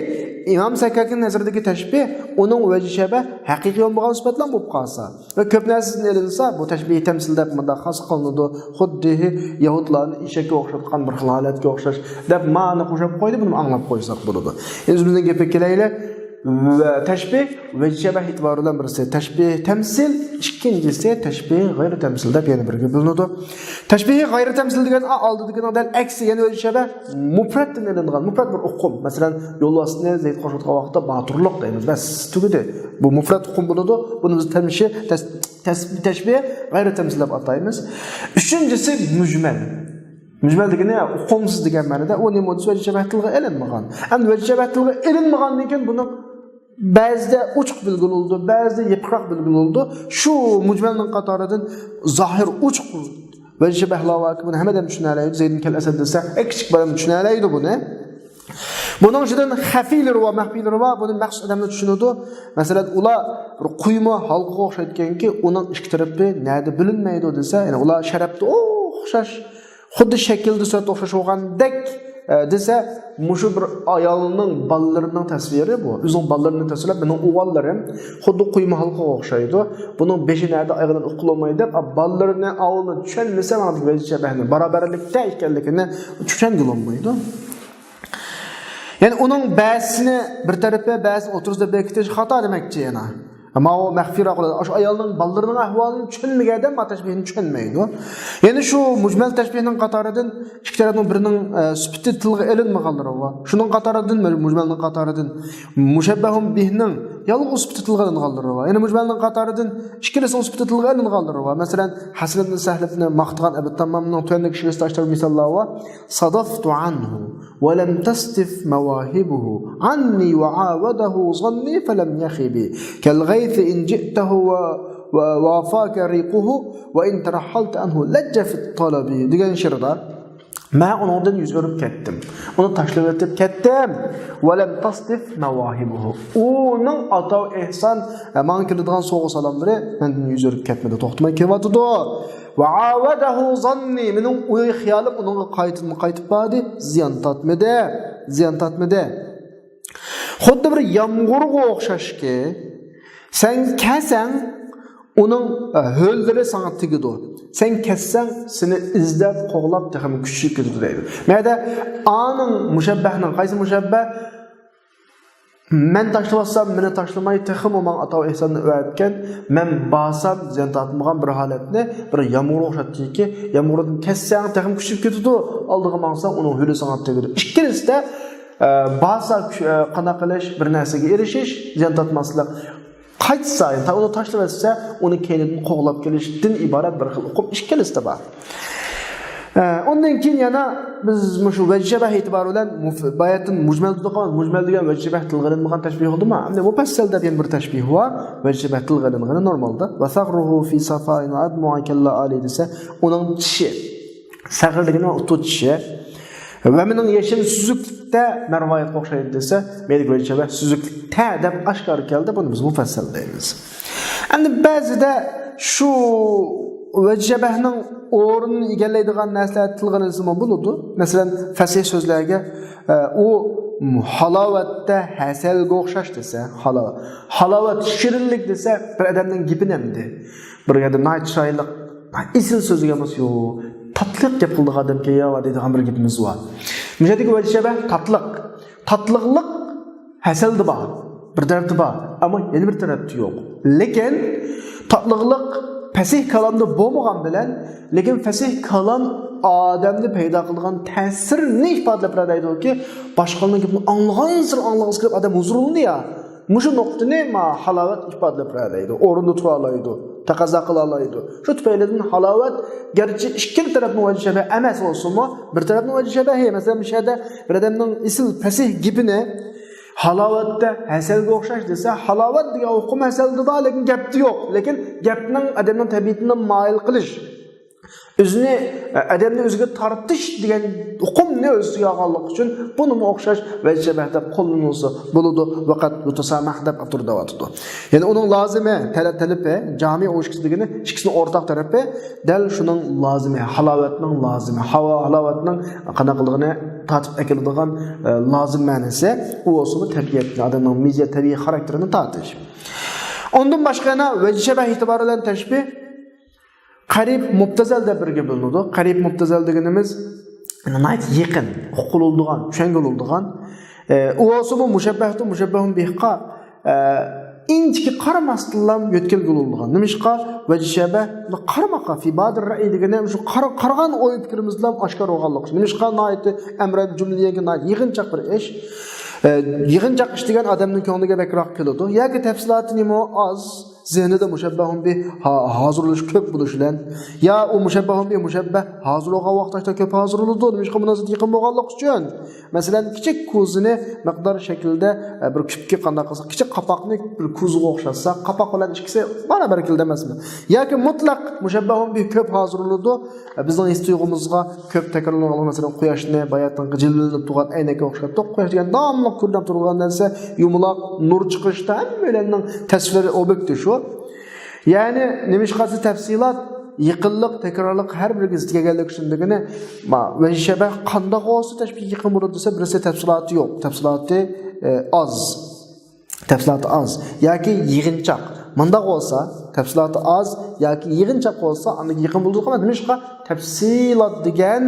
ئىمام سەككاكىنىڭ نەزىرىدىكى تەشبىھ ئۇنىڭ ۋەجھى شەبەھ ھەقىقىي بولمىغان سۈپەتلەر بولۇپ قالسا، ۋە كۆپ نەرسىدىن ئېلىنسا، بۇ تەشبىھ تەمسىل دەپ مۇنداق خاس قىلىنىدۇ. خۇددى يەھۇدلارنى ئېشەككە ئوخشاتقان بىر خىل ھالەتكە ئوخشاش دەپ مانى قوشۇپ قويدى، بۇنى ئاڭلاپ قويساق بولىدۇ. ئۆزىمىزنىڭ گېپىگە كېلەيلى. ۋە تەشبىھ ۋەجھى شەبەھ ئېتىبارى بىلەن بىرسى تەشبىھ تەمسىل، ئىككىنچىسى تەشبىھ غەيرىي تەمسىل دەپ يەنە بىرگە بۆلۈنىدۇ. تەشبىھ غەيرىي تەمسىل دېگەن ئا-، ئالدىدىكىنىڭ دەل ئەكسى، يەنى ۋەجھى شەبەھ مۇپرەتتىن ئېلىنغان، مۇپرەت بىر ئۇقۇم. مەسىلەن، يولۋاسنى زەيدكە ئوخشاتقان ۋاقىتتا باتۇرلۇق دەيمىز، بەس، تۈگىدى. بۇ مۇپرەت ئۇقۇم بولىدۇ. بۇنى بىز تەمشى-، تەس-، تەس-، تەشبىھ غەيرىي تەمسىل دەپ ئاتايمىز. ئۈچىنچىسى مۇجمەل. مۇجمەل دېگىنى ئۇقۇمسىز دېگەن مەنىدە، ئۇ نېمە دېسە ۋەجھى شەبەھ تىلغا ئېلىنمىغان. ئەمدى ۋەجھى شەبەھ تىلغا ئېلىنمىغاندىن كېيىن بۇنىڭ بەزىدە ئوچۇق بىلگىلى بولىدۇ، بەزىدە يېپىقراق بىلگىلى بولىدۇ. شۇ مۇجمەلنىڭ قاتارىدىن زاھىر ئوچۇق ۋەجھى شەبەھلار باركى، بۇنى ھەممە ئادەم چۈشىنەلەيدۇ. زەيدۇن كەل ئەسەد دېسە، ئەي، كىچىك بالام چۈشىنەلەيدۇ بۇنى. بۇنىڭ ئىچىدىن خەفىيلىرى بار، مەخپىيلىرى بار، بۇنى مەخسۇس ئادەملا چۈشىنىدۇ. مەسىلەن، ئۇلار بىر قۇيما ھالقىغا ئوخشايدىكەنكى، ئۇنىڭ ئىككى تەرىپى نەدە بىلىنمەيدۇ دېسە، يەنى ئۇلار شەرەپتە ئوخشاش، خۇددى شەكىلدە سۈرەتتە ئوخشاش بولغاندەك، ئە، دېسە، مۇشۇ بىر ئايالنىڭ بالىلىرىنىڭ تەسۋىرى بۇ. ئۆزىنىڭ بالىلىرىنى تەسۋىرلەپ، مېنىڭ ئوغۇللىرىم خۇددى قۇيما ھالقىغا ئوخشايدۇ. بۇنىڭ بېشى نەدە، ئايىغى نەدە ئۇققىلى بولمايدۇ دەپ، ئا، بالىلىرىنى ئاۋۇنى چۈشەنمىسە، ماڭا ۋەجھى شەبەھنى، بارابەرلىكتە ئىكەنلىكىنى چۈشەنگىلى بولمايدۇ. يەنى ئۇنىڭ بەزىسىنى بىر تەرەپكە، بەزىسىنى ئوتتۇرىسىدا بېكىتىش خاتا دېمەكچى يەنە. ماۋۇ مەخپىيراق بولىدۇ. ئاشۇ ئايالنىڭ بالىلىرىنىڭ ئەھۋالىنى چۈشەنمىگەن ئادەم ما تەشبىھنى چۈشەنمەيدۇ. يەنە شۇ مۇجمەل تەشبىھنىڭ قاتارىدىن ئىككى تەرەپنىڭ بىرىنىڭ، ئە، سۈپىتى تىلغا ئېلىنمىغانلىرى بار. شۇنىڭ قاتارىدىن، مۇجمەلنىڭ قاتارىدىن مۇشەببەھۇن بىھنىڭ يالغۇز سۈپىتى تىلغا ئېلىنغانلىرى بار. يەنە مۇجمەلنىڭ قاتارىدىن ئىككىلىسىنىڭ سۈپىتى تىلغا ئېلىنغانلىرى بار. مەسىلەن، ھەسەن ئىبن سەھل ئىبن ماختىغان ئەبۇ تاممامنىڭ تۆۋەندىكى شېئىرىدا ئاشۇنداق مىساللار بار. صدفت عنه ولم تصدف مواهبه عني وعاوده ظني فلم يخب كالغيث إن جئته و-، و-، وافاك ريقه وإن ترحلت عنه لج في الطلب دېگەن شېئىردا، مەن ئۇنىڭدىن يۈز ئۆرۈپ كەتتىم. ئۇنى تاشلىۋېتىپ كەتتىم. ولم تصدف مواهبه. ئۇنىڭ ئاتا ئېھسان، ماڭا كېلىدىغان سوۋغا سالاملىرى مەندىن يۈز ئۆرۈپ كەتمىدى، توختىماي كېلىۋاتىدۇ. وعاوده ظني، مېنىڭ ئوي خىيالىم ئۇنىڭغا قايتىدىن قايتىپ باردى، زىيان تارتمىدى، زىيان تارتمىدى. خۇددى بىر يامغۇرغا ئوخشاشكى، سەن كەلسەڭ، ئۇنىڭ، ئە، ھۆللىرى ساڭا تېگىدۇ. سەن كەتسەڭ، سېنى ئىزدەپ، قوغلاپ، تېخىمۇ كۈچىيىپ كېتىدۇ دەيدۇ. مەدە ئانىڭ مۇشەببەھنىڭ، قايسى مۇشەببەھ؟ مەن تاشلىۋاتسام، مېنى تاشلىماي، تېخىمۇ ماڭا ئاتا ئېھساننى ئەۋەتكەن. مەن بارسام، زىيان تارتمىغان بىر ھالەتنى، بىر يامغۇرغا ئوخشاتتىكى، يامغۇردىن كەتسەڭ، تېخىمۇ كۈچىيىپ كېتىدۇ. ئالدىغا ماڭساڭ، ئۇنىڭ ھۆلى ساڭا تېگىدۇ. ئىككىلىسىدە، ئە، بارسا، كۈ-، ئە، قانداق قىلىش، بىر نەرسىگە ئېرىشىش، زىيان تارتماسلىق. قايتسا، يەنى ئۇنى تاشلىۋەتسە، ئۇنى كەينىدىن قوغلاپ كېلىشتىن ئىبارەت بىر خىل ئۇقۇم ئىككىلىسىدە بار. ئە، ئۇندىن كېيىن يەنە بىز مۇشۇ ۋەجھى شەبەھ ئېتىبارى بىلەن مۇف-، باياتىن مۇجمەل دېدۇق، مۇجمەل دېگەن ۋەجھى شەبەھ تىلغا ئېلىنمىغان تەشبىھ بولدىمۇ؟ ئەمدى مۇپەسسەل دەپ يەنە بىر تەشبىھ بار. ۋەجھى شەبەھ تىلغا ئېلىنغىنى نورمالدا. وثغره في صفاء وأدمع كاللآلي دېسە، ئۇنىڭ چىشى. سەغر دېگىنى ئۇتۇ چىشى. ۋە مېنىڭ يېشىم سۈزۈكلۈكتە مەرۋايىتقا ئوخشايدۇ دېسە، مەيدىكى ۋەجىشەبەھ سۈزۈكلۈكتە دەپ ئاشكارا كەلدى، بۇنى بىز مۇپەسسەل دەيمىز. ئەمدى بەزىدە شۇ ۋەجىشەبەھنىڭ ئورنىنى ئىگىلەيدىغان نەرسىلەر تىلغا ئېلىنسىمۇ بولىدۇ. مەسىلەن، فەسىھ سۆزلەرگە، ئە، ئۇ ھالاۋەتتە ھەسەلگە ئوخشاش دېسە، ھالاۋەت. ھالاۋەت، شېرىنلىك دېسە، بىر ئادەمنىڭ گېپىنى ئەمدى. بىر ئادەم ناھايىتى چىرايلىق، ئېسىل سۆزلىگەن بولسا، يو، تاتلىق گەپ قىلىدىغان ئادەمكەن يا دەيدىغان بىر گېپىمىز بار. مۇشۇ يەردىكى ۋەجىشەبەھ تاتلىق. تاتلىقلىق ھەسەلدە بار، بىر تەرەپتە بار، ئەمما يەنە بىر تەرەپتە يوق. لېكىن تاتلىقلىق پەسىھ كالامدا بولمىغان بىلەن، لېكىن پەسىھ كالام ئادەمدە پەيدا قىلىدىغان تەسىرنى ئىپادىلەپ بېرەلەيدۇكى، باشقىلارنىڭ گېپىنى ئاڭلىغانسېرى ئاڭلىغۇسى كېلىپ ئادەم ھۇزۇرلىنىدۇ يا. مۇشۇ نۇقتىنى ما ھالاۋەت ئىپادىلەپ بېرەلەيدۇ، ئورنىدا تۇرالايدۇ، تەقەززا قىلالايدۇ. شۇ تۈپەيلىدىن ھالاۋەت گەرچە ئىككىلا تەرەپنىڭ ۋەجىشەبەھى ئەمەس بولسىمۇ، بىر تەرەپنىڭ ۋەجىشەبەھى، مەسىلەن، مۇشۇ يەردە بىر ئادەمنىڭ ئېسىل پەسىھ گېپىنى ھالاۋەتتە ھەسەلگە ئوخشاش دېسە، ھالاۋەت دېگەن ئۇقۇم ھەسەلدە بار، لېكىن گەپتە يوق. لېكىن گەپنىڭ ئادەمنىڭ تەبىئىتىنى مايىل قىلىش، ئۆزىنى، ئادەمنى ئۆزىگە تارتىش دېگەن ئۇقۇمنى ئۆز ئىچىگە ئالغانلىقى ئۈچۈن بۇنىمۇ ئوخشاش ۋەجىشەبەھ دەپ قوللىنىلسا بولىدۇ. ۋەقەت مۇتەسامەھ دەپ ئوتتۇرىدا دەۋاتىدۇ. يەنى ئۇنىڭ لازىمى، تەلەپ، تەلىپى، جامىئى ئۇ ئىككىسى دېگىنى، ئىككىسىنىڭ ئورتاق تەرىپى دەل شۇنىڭ لازىمى، ھالاۋەتنىڭ لازىمى، ھاۋا، ھالاۋەتنىڭ قانداق قىلىدىغىنى تارتىپ ئەكېلىدىغان، ئە، لازىم مەنىسى، ئۇ بولسىمۇ تەبىئەتنى، ئادەمنىڭ مىزە، تەبىئىي خاراكتېرىنى تارتىش. ئۇندىن باشقا يەنە ۋەجىشەبەھ ئېتىبارى بىلەن تەشبىھ قەرىب مۇبتەزەل دەپ بىرگە بۆلۈنىدۇ. قەرىب مۇبتەزەل دېگىنىمىز ناھايىتى يېقىن، ئۇقۇلىدىغان، چۈشەنگىلى بولىدىغان. ئە، ئۇ بولسىمۇ مۇشەببەھتۇ مۇشەببەھۇن بىھقا، ئە، ئىنچىكە قارىماستىنلا يۆتكەلگىلى بولىدىغان. نېمىشقا؟ ۋەجىشەبەھ قارىماققا، فى بادىر رەئي دېگىنى شۇ قارا-، قارىغان ئوي پىكرىمىز بىلەن ئاشكارا بولغانلىق ئۈچۈن. نېمىشقا؟ ناھايىتى ئەمرەن جۈملە دېگەن ناھايىتى يىغىنچاق بىر ئىش. ئە، يىغىنچاق ئىش دېگەن ئادەمنىڭ كۆڭلىگە بەكرەك كېلىدۇ. ياكى تەپسىلاتى نېمە ئاز، زېھنىدە مۇشەببەھۇن بىھ ھا-، ھازىرلىنىش كۆپ بولۇش بىلەن، يا ئۇ مۇشەببەھۇن بىھ مۇشەببەھ ھازىر بولغان ۋاقىتتا كۆپ ھازىرلىنىدۇ، نېمىشقا مۇناسىۋەت يېقىن بولغانلىقى ئۈچۈن. مەسىلەن، كىچىك كوزىنى مىقدار شەكلىدە، ئە، بىر كۈپكە قانداق قىلسا، كىچىك قاپاقنى بىر كوزىغا ئوخشاتسا، قاپاق بىلەن ئىككىسى بارابەر كېلىدۇ ئەمەسمۇ؟ ياكى مۇتلەق مۇشەببەھۇن بىھ كۆپ ھازىرلىنىدۇ، بىزنىڭ ھېس تۇيغۇمىزغا كۆپ تەكرارلىنىدۇ. مەسىلەن، قۇياشنى باياتىنقى جىلۋىلىنىپ تۇرغان ئەينەككە ئوخشاتتۇق. قۇياش دېگەن داۋاملىق كۆرۈنۈپ تۇرغان نەرسە، يۇمىلاق، نۇر چىقىرىشتا ھەممەيلەننىڭ تەسۋىرى، ئوبيېكتى شۇ. يەنى نېمىشقا دېسە تەپسىلات، يېقىنلىق، تەكرارلىق ھەر بىرىگە زىت كەلگەنلىكى ئۈچۈن دېگىنى، ما، ۋەجىشەبەھ قانداق بولسا تەشبىھ يېقىن بولىدۇ دېسە، بىرسى تەپسىلاتى يوق، تەپسىلاتى، ئە، ئاز. تەپسىلاتى ئاز ياكى يىغىنچاق. مۇنداق بولسا، تەپسىلاتى ئاز ياكى يىغىنچاق بولسا، ئاندىن يېقىن بولىدۇ. نېمىشقا؟ تەپسىلات دېگەن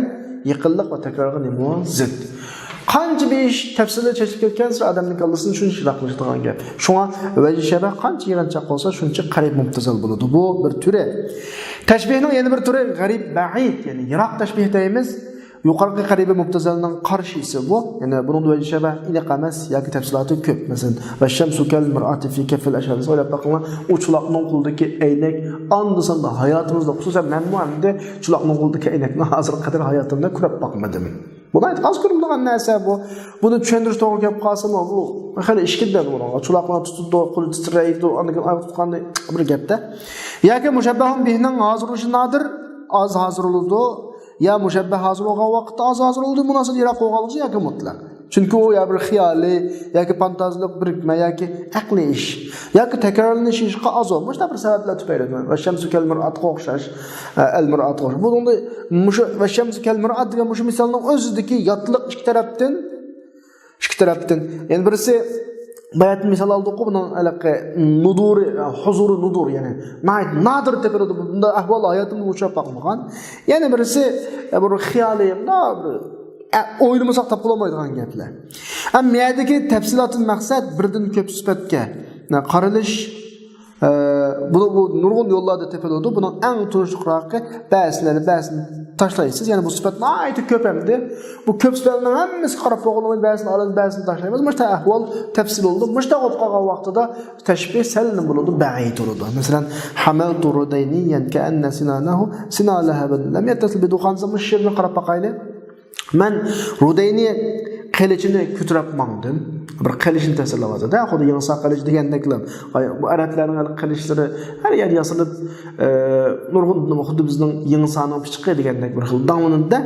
يېقىنلىق ۋە تەكرارغا نېمە زىت. قانچە بىر ئىش تەپسىلىي چېچىلىپ كەتكەنسېرى ئادەمنىڭ كاللىسىنى شۇنچە يىراقلىشىدىغان گەپ. شۇڭا ۋەجىشەبەھ قانچە يىغىنچاق بولسا، شۇنچە قەرىب مۇبتەزەل بولىدۇ. بۇ بىر تۈرى. تەشبىھنىڭ يەنە بىر تۈرى غەرىب بەئىد، يەنى يىراق تەشبىھ دەيمىز. يۇقىرىقى قەرىبى مۇبتەزەلنىڭ قارشىسى بۇ. يەنى بۇنىڭدا ۋەجىشەبەھ ئېنىق ئەمەس ياكى تەپسىلاتى كۆپ. مەسىلەن، ۋەششەمسۇ كەل مىرئاتى فى كەففىل ئەشھەد دېسە، ئويلاپ باقىڭلار، ئۇ چولاقنىڭ قولىدىكى ئەينەك ئاندىن ساندا ھاياتىمىزدا، خۇسۇسەن مەنمۇ ئەمدى چولاقنىڭ قولىدىكى ئەينەكنى ھازىرغا قەدەر ھاياتىمدا كۆرۈپ باقمىدىم. بۇ ناھايىتى ئاز كۆرۈلىدىغان نەرسە بۇ. بۇنى چۈشەندۈرۈش توغرا گەپ قالسىمۇ، بۇ خېلى ئىشكىلدە بۇنىڭغا. چولاقلار تۇتىدۇ، قولى تىترەيدۇ، ئاندىن كېيىن ئاياق تۇتقاندا بىر گەپتە. ياكى مۇشەببەھۇن بىھنىڭ ھازىرلىشى نادىر، ئاز ھازىرلىدۇ. يا مۇشەببەھ ھازىر بولغان ۋاقىتتا ئاز ھازىرلىدۇ، مۇناسىۋەت يىراق بولغانلىقى ياكى مۇتلەق. چۈنكى ئۇ يا بىر خىيالىي، ياكى فانتازىيىلىق بىرىكمە، ياكى ئەقلىي ئىش، ياكى تەكرارلىنىش ئىشقا ئاز بولۇش. مۇشۇنداق بىر سەۋەبلەر تۈپەيلىدىن. ۋەششەمسۇ كەل مىرئاتقا ئوخشاش، ئە، ئەل مىرئاتقا ئوخشاش. بۇنىڭدا مۇشۇ ۋەششەمسۇ كەل مىرئات دېگەن مۇشۇ مىسالنىڭ ئۆزىدىكى ياتلىق ئىككى تەرەپتىن، ئىككى تەرەپتىن. يەنە بىرسى، باياتىن مىسال ئالدۇققۇ، بۇنىڭ ھېلىقى نۇدۇرى، ھۇزۇرى نۇدۇر، يەنى ناھايىتى نادىر تېپىلىدۇ. بۇنداق ئەھۋال ھاياتىمدا ئۇچراپ باقمىغان. يەنە بىرسى، ئە، بىر خىيالىي، مۇنداق بىر، ئە، ئويلىمىساق تاپقىلى بولمايدىغان گەپلەر. ئەمما يەردىكى تەپسىلاتتىن مەقسەت بىردىن كۆپ سۈپەتكە، ئە، قارىلىش، ئە، بۇ، بۇ نۇرغۇن يوللاردا تېپىلىدۇ. بۇنىڭ ئەڭ تونۇشلۇقراقى بەزىلەرنى، بەزىنى تاشلايسىز. يەنى بۇ سۈپەت ناھايىتى كۆپ ئەمدى. بۇ كۆپ سۈپەتنىڭ ھەممىسىگە قاراپ بولغىلى بولمايدۇ. بەزىنى ئالىمىز، بەزىنى تاشلايمىز. مۇشۇنداق ئەھۋال تەپسىل بولىدۇ. مۇشۇنداق بولۇپ قالغان ۋاقتىدا تەشبىھ سەل نېمە بولىدۇ؟ بەئىد بولىدۇ. مەسىلەن، حملت ردينيا كأن سنانه سنا لهب لم يتصل بدخان. مۇشۇ شېئىرنى قاراپ باقايلى. مەن رۇدەينى قىلىچىنى كۆتۈرۈپ ماڭدىم. بىر قىلىچنى تەسۋىرلەۋاتىدۇ. خۇددى يىڭسا قىلىچ دېگەندەكلا. بۇ ئەرەبلەرنىڭ ھېلىقى قىلىچلىرى ھەر يەردە ياسىلىپ، ئە، نۇرغۇن خۇددى بىزنىڭ يىڭسانىڭ پىچىقى دېگەندەك بىر خىل داڭلىنىدۇ.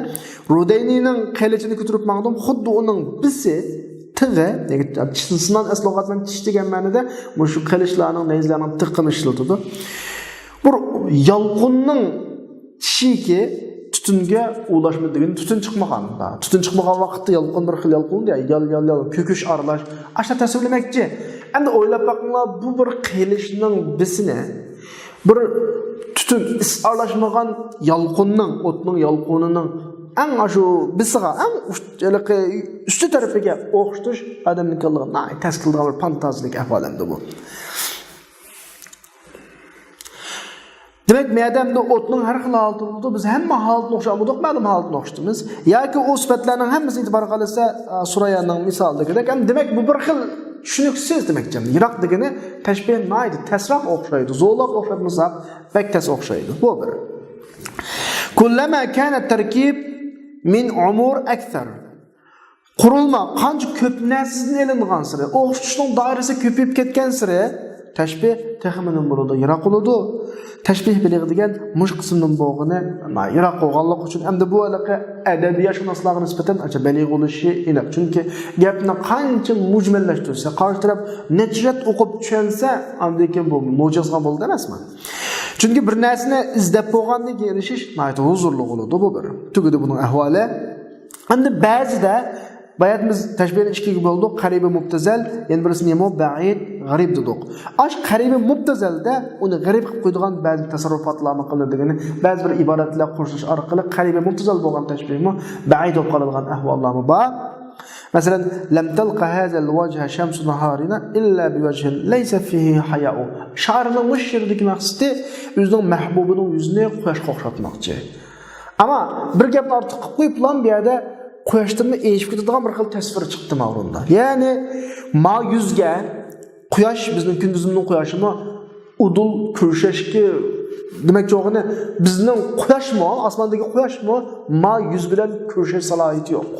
رۇدەينىنىڭ قىلىچىنى كۆتۈرۈپ ماڭدىم، خۇددى ئۇنىڭ بىسى، تىغى، يەنى سىنان ئەسلى لۇغەتتىن تىش دېگەن مەنىدە مۇشۇ قىلىچلارنىڭ، نەيزىلەرنىڭ تىقىنى ئىشلىتىدۇ. بىر يالقۇننىڭ چىشىكى تۈتۈنگە ئۇلاشما دېگەن، تۈتۈن چىقمىغان. تۈتۈن چىقمىغان ۋاقىتتا يالقۇن، بىر خىل يالقۇن، يال، يال، يال، كۆكۈش ئارىلاش. ئاشۇنداق تەسۋىرلىمەكچى. ئەمدى ئويلاپ باقىڭلار، بۇ بىر قىلىچنىڭ بىسىنى بىر تۈتۈن، ئىس ئارىلاشمىغان يالقۇننىڭ، ئوتنىڭ يالقۇنىنىڭ ئەڭ ئاشۇ بىسىغا، ئەڭ ئۈست، ھېلىقى ئۈستى تەرىپىگە ئوخشىتىش ئادەمنىڭ كاللىغا ناھايىتى تەس كېلىدىغان بىر فانتازىيەلىك ئەھۋال ئەمدى بۇ. دېمەك، مەدەمدە ئوتنىڭ ھەر خىل ھالىتى بولىدۇ. بىز ھەممە ھالىتىنى ئوخشاتمىدۇق، مەلۇم ھالىتىنى ئوخشىتىمىز. ياكى ئۇ سۈپەتلەرنىڭ ھەممىسىنى ئېتىبارغا ئالسا، ئا، سۇرەييانىڭ مىسالىدىكىدەك. ئەمدى دېمەك، بۇ بىر خىل چۈشىنىكسىز دېمەكچى. يىراق دېگىنى تەشبىھ ناھايىتى تەسراق ئوخشايدۇ. زورلاپ ئوخشاتمىساق، بەك تەس ئوخشايدۇ. بۇ بىر. كلما كان التركيب من عمور أكثر. قۇرۇلما قانچە كۆپ نەرسىدىن ئېلىنغانسېرى، ئوخشىتىشنىڭ دائىرىسى كۆپىيىپ كەتكەنسېرى، تەشبىھ تېخىمۇ نېمە بولىدۇ؟ يىراق بولىدۇ. تەشبىھ بېلىغ دېگەن مۇشۇ قىسىمدىن بولغىنى يىراق بولغانلىقى ئۈچۈن، ئەمدى بۇ ھېلىقى ئەدەبىياتشۇناسلارغا نىسبەتەن ئانچە بەلىغ بولۇشى ئېنىق. چۈنكى گەپنى قانچە مۇجمەللەشتۈرسە، قارشى تەرەپ نەچچە رەت ئوقۇپ چۈشەنسە، ئاندىن كېيىن بۇ مۇجىزغا بولىدۇ ئەمەسمۇ؟ چۈنكى بىر نەرسىنى ئىزدەپ بولغاندىن كېيىن ئېرىشىش ناھايىتى ھۇزۇرلۇق بولىدۇ. بۇ بىر. تۈگىدى بۇنىڭ ئەھۋالى. ئەمدى بەزىدە باياتىن بىز تەشبىھنى ئىككىگە بۆلدۇق. قەرىبى مۇبتەزەل، يەنە بىرسى نېمە؟ بەئىد، غەرىب دېدۇق. ئاش قەرىبى مۇبتەزەلدە ئۇنى غەرىب قىلىپ قويىدىغان بەزى تەسەررۇپاتلارمۇ قىلىنىدىغىنى، بەزى بىر ئىبارەتلەر قوشۇلۇش ئارقىلىق قەرىبى مۇبتەزەل بولغان تەشبىھمۇ بەئىد بولۇپ قالىدىغان ئەھۋاللارمۇ بار. مەسىلەن، لەم تەلقە ھازەل ۋەجھە شەمسۇ ناھارىنا ئىللا بىۋەجھىن لەيسە فىھى ھايائۇ. شائىرنىڭ مۇشۇ شېئىردىكى مەقسىتى ئۆزىنىڭ مەھبۇبىنىڭ يۈزىنى قۇياشقا ئوخشاتماقچى. ئەمما بىر گەپنى ئارتۇق قىلىپ قويۇپ، پىلان بۇ يەردە قۇياشتىنمۇ ئېشىپ كېتىدىغان بىر خىل تەسۋىر چىقتى ما ئورۇندا. يەنى ما يۈزگە قۇياش، بىزنىڭ كۈندۈزىمىزنىڭ قۇياشىمۇ ئۇدۇل كۆرۈشەشكە، دېمەكچى بولغىنى، بىزنىڭ قۇياشمۇ، ئاسماندىكى قۇياشمۇ ما يۈز بىلەن كۆرۈشەش سالاھىيىتى يوق.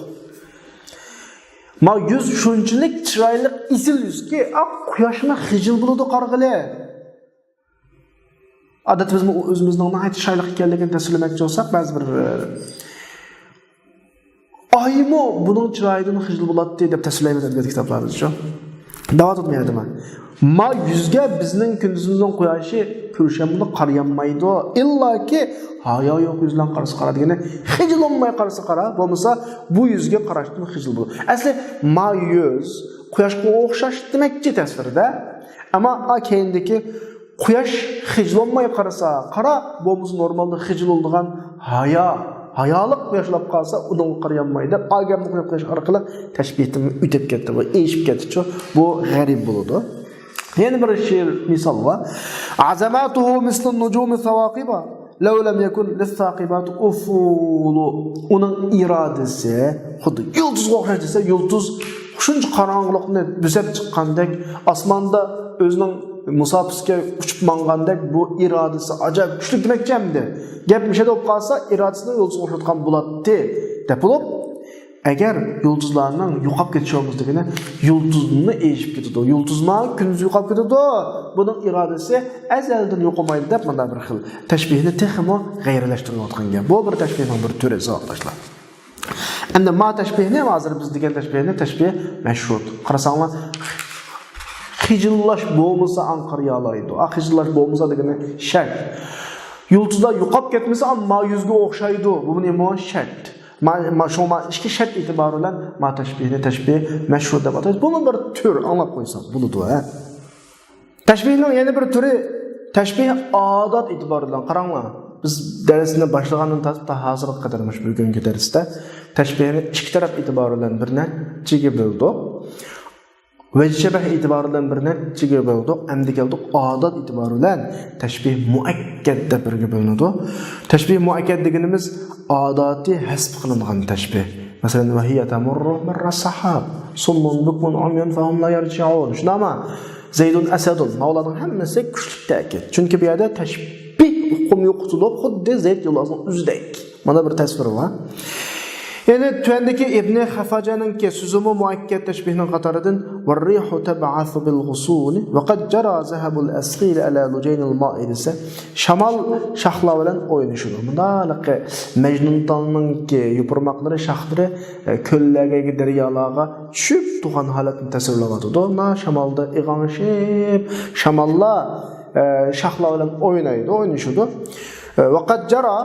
ما يۈز شۇنچىلىك چىرايلىق، ئېسىل يۈزكى، ئا، قۇياشمۇ خىجىل بولىدۇ قارىغىلى. ئادەتتە بىزمۇ ئۆزىمىزنىڭ ناھايىتى چىرايلىق ئىكەنلىكىنى تەسۋىرلىمەكچى بولساق، بەزى بىر، ئايمۇ بۇنىڭ چىرايىدىن خىجىل بولاتتى دەپ تەسۋىرلەيمىز ئەدەبىيات كىتابلارىمىزچۇ. دەۋاتىدۇ يەنە. ما يۈزگە بىزنىڭ كۈندۈزىمىزنىڭ قۇياشى كۆرۈشەلمەيدۇ، قارىيالمايدۇ. ئىللاكى ھايا يوق يۈز بىلەن قارىسا قارا دېگىنى، خىجىل بولماي قارىسا قارا، بولمىسا بۇ يۈزگە قاراشتىن خىجىل بولىدۇ. ئەسلى ما يۈز قۇياشقا ئوخشاش دېمەكچى تەسۋىردە. ئەمما ئا كەينىدىكى قۇياش خىجىل بولماي قارىسا قارا، بولمىسا نورمالدا خىجىل بولىدىغان ھايا، ھايالىق قۇياش بولۇپ قالسا ئۇنىڭغا قارىيالمايدۇ دەپ، ئا گەپنى قويۇپ قويۇش ئارقىلىق تەشبىھتىن ئۆتۈپ كەتتى، بۇ ئېشىپ كەتتىچۇ، بۇ غەرىب بولىدۇ. يەنە بىر شېئىر مىسال بار. عظماته مثل النجوم الثاقبة لو لم يكن للثاقبات أفول. ئۇنىڭ ئىرادىسى خۇددى يۇلتۇزغا ئوخشاش دېسە، يۇلتۇز شۇنچە قاراڭغۇلۇقنى بۆسۈپ چىققاندەك، ئاسماندا ئۆزىنىڭ مۇساپىسىگە ئۇچۇپ ماڭغاندەك، بۇ ئىرادىسى ئاجايىپ كۈچلۈك دېمەكچى ئەمدى. گەپ مۇشۇ يەردە بولۇپ قالسا، ئىرادىسىنى يۇلتۇزغا ئوخشاتقان بولاتتى دەپ بولۇپ، ئەگەر يۇلتۇزلارنىڭ يوقاپ كېتىشى بولمىسا دېگىنى، يۇلتۇزمۇ ئېشىپ كېتىدۇ. يۇلتۇزما كۈندۈز يوقاپ كېتىدۇ. بۇنىڭ ئىرادىسى ئەزەلدىن يوقىمايدۇ دەپ، مۇنداق بىر خىل تەشبىھنى تېخىمۇ غەيرىيلەشتۈرۈۋاتقان گەپ. بۇ بىر تەشبىھنىڭ بىر تۈرى، ساۋاقداشلار. ئەمدى ما تەشبىھنى، ھازىر بىز دېگەن تەشبىھنى، تەشبىھ مەشھۇد. قارىساڭلار، خىجىللاش بولمىسا ئاڭ قارىيالايدۇ. ئا، خىجىللاش بولمىسا دېگىنى شەرت. يۇلتۇزلار يوقاپ كەتمىسە، ئا، ما يۈزگە ئوخشايدۇ. بۇ نېمە؟ شەرت. ما، ما، شۇڭا ما ئىككى شەرت ئېتىبارى بىلەن ما تەشبىھنى تەشبىھ مەشھۇر دەپ ئاتايمىز. بۇمۇ بىر تۈر، ئاڭلاپ قويساڭ بولىدۇ، ھە. تەشبىھنىڭ يەنە بىر تۈرى تەشبىھ ئادات ئېتىبارى بىلەن. قاراڭلار، بىز دەرسنى باشلىغاندىن تارتىپ تا ھازىرغا قەدەر مۇشۇ بۈگۈنكى دەرستە تەشبىھنى ئىككى تەرەپ ئېتىبارى بىلەن بىر نەچچىگە بۆلدۇق. ۋەجھى شەبەھ ئېتىبارى بىلەن بىر نەچچىگە بۆلدۇق. ئەمدى كەلدۇق ئادات ئېتىبارى بىلەن تەشبىھ مۇئەككەد دەپ بىرگە بۆلۈنىدۇ. تەشبىھ مۇئەككەد دېگىنىمىز ئاداتىي ھەزپ قىلىنغان تەشبىھ. مەسىلەن، وهي تمر مر السحاب صم بكم عمي فهم لا يرجعون. شۇنداقمۇ؟ زەيدۇن ئەسەدۇن. ماۋۇلارنىڭ ھەممىسى كۈچلۈك تەكىت. چۈنكى بۇ يەردە تەشبىھ ئۇقۇمى يوقىتىلىپ، خۇددى زەيد يولۋاسنىڭ ئۆزىدەك. مانا بىر تەسۋىر بار. يەنى تۆۋەندىكى ئىبنى خەفاجەنىڭكى سۆزىمۇ مۇئەككەد تەشبىھنىڭ قاتارىدىن، «والريح تبعث بالغصون وقد جرى ذهب الأسقيل على لجين الماء» دېسە، شامال شاخلار بىلەن ئوينىشىدۇ. مۇنداق مەجنۇنتالنىڭكى يوپۇرماقلىرى، شاخلىرى، ئە، كۆللەرگە، دەريالارغا چۈشۈپ تۇرغان ھالەتنى تەسۋىرلەۋاتىدۇ. مۇنداق شامالدا ئىغاڭشىپ، شاماللار، ئە، شاخلار بىلەن ئوينايدۇ، ئوينىشىدۇ. ئە، «وقد جرى»،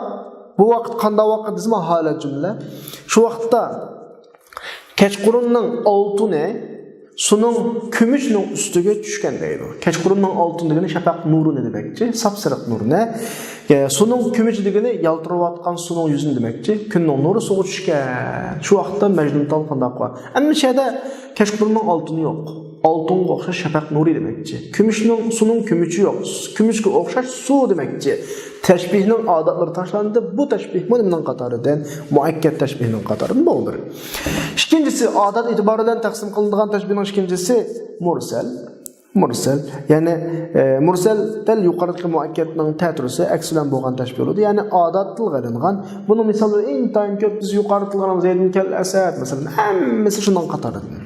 بۇ ۋاقىت قانداق ۋاقىت دېسىمۇ، ھالەت جۈملە. شۇ ۋاقىتتا كەچقۇرۇننىڭ ئالتۇنى سۇنىڭ كۈمۈشىنىڭ ئۈستىگە چۈشكەن دەيدۇ. كەچقۇرۇننىڭ ئالتۇن دېگىنى شەپەق نۇرىنى دېمەكچى، ساپسېرىق نۇرنى. ئە، سۇنىڭ كۈمۈشى دېگىنى يالتىراۋاتقان سۇنىڭ يۈزىنى دېمەكچى. كۈننىڭ نۇرى سۇغا چۈشكەن. شۇ ۋاقىتتا مەجنۇنتال قانداق بار؟ ئەمما شۇ يەردە كەچقۇرۇننىڭ ئالتۇنى يوق. ئالتۇنغا ئوخشاش شەپەق نۇرى دېمەكچى. كۈمۈشنىڭ، سۇنىڭ كۈمۈشى يوق. كۈمۈشكە ئوخشاش سۇ دېمەكچى. تەشبىھنىڭ ئادەتلىرى تاشلاندى. بۇ تەشبىھمۇ نېمىنىڭ قاتارىدىن؟ مۇئەككەد تەشبىھنىڭ قاتارىدىن، بۇ بىر. ئىككىنچىسى، ئادەت ئېتىبارى بىلەن تەقسىم قىلىنىدىغان تەشبىھنىڭ ئىككىنچىسى مۇرسەل. مۇرسەل، يەنى، ئە، مۇرسەل دەل يۇقىرىدىكى مۇئەككەدنىڭ تەتۈرىسى، ئەكسى بىلەن بولغان تەشبىھ بولىدۇ. يەنى ئادەت تىلغا ئېلىنغان. بۇنىڭ مىساللىرى ئىنتايىن كۆپ. بىز يۇقىرىدا تىلغا ئالغان زەيدۇن كەل ئەسەد، مەسىلەن، ھەممىسى شۇنىڭ قاتارىدىن.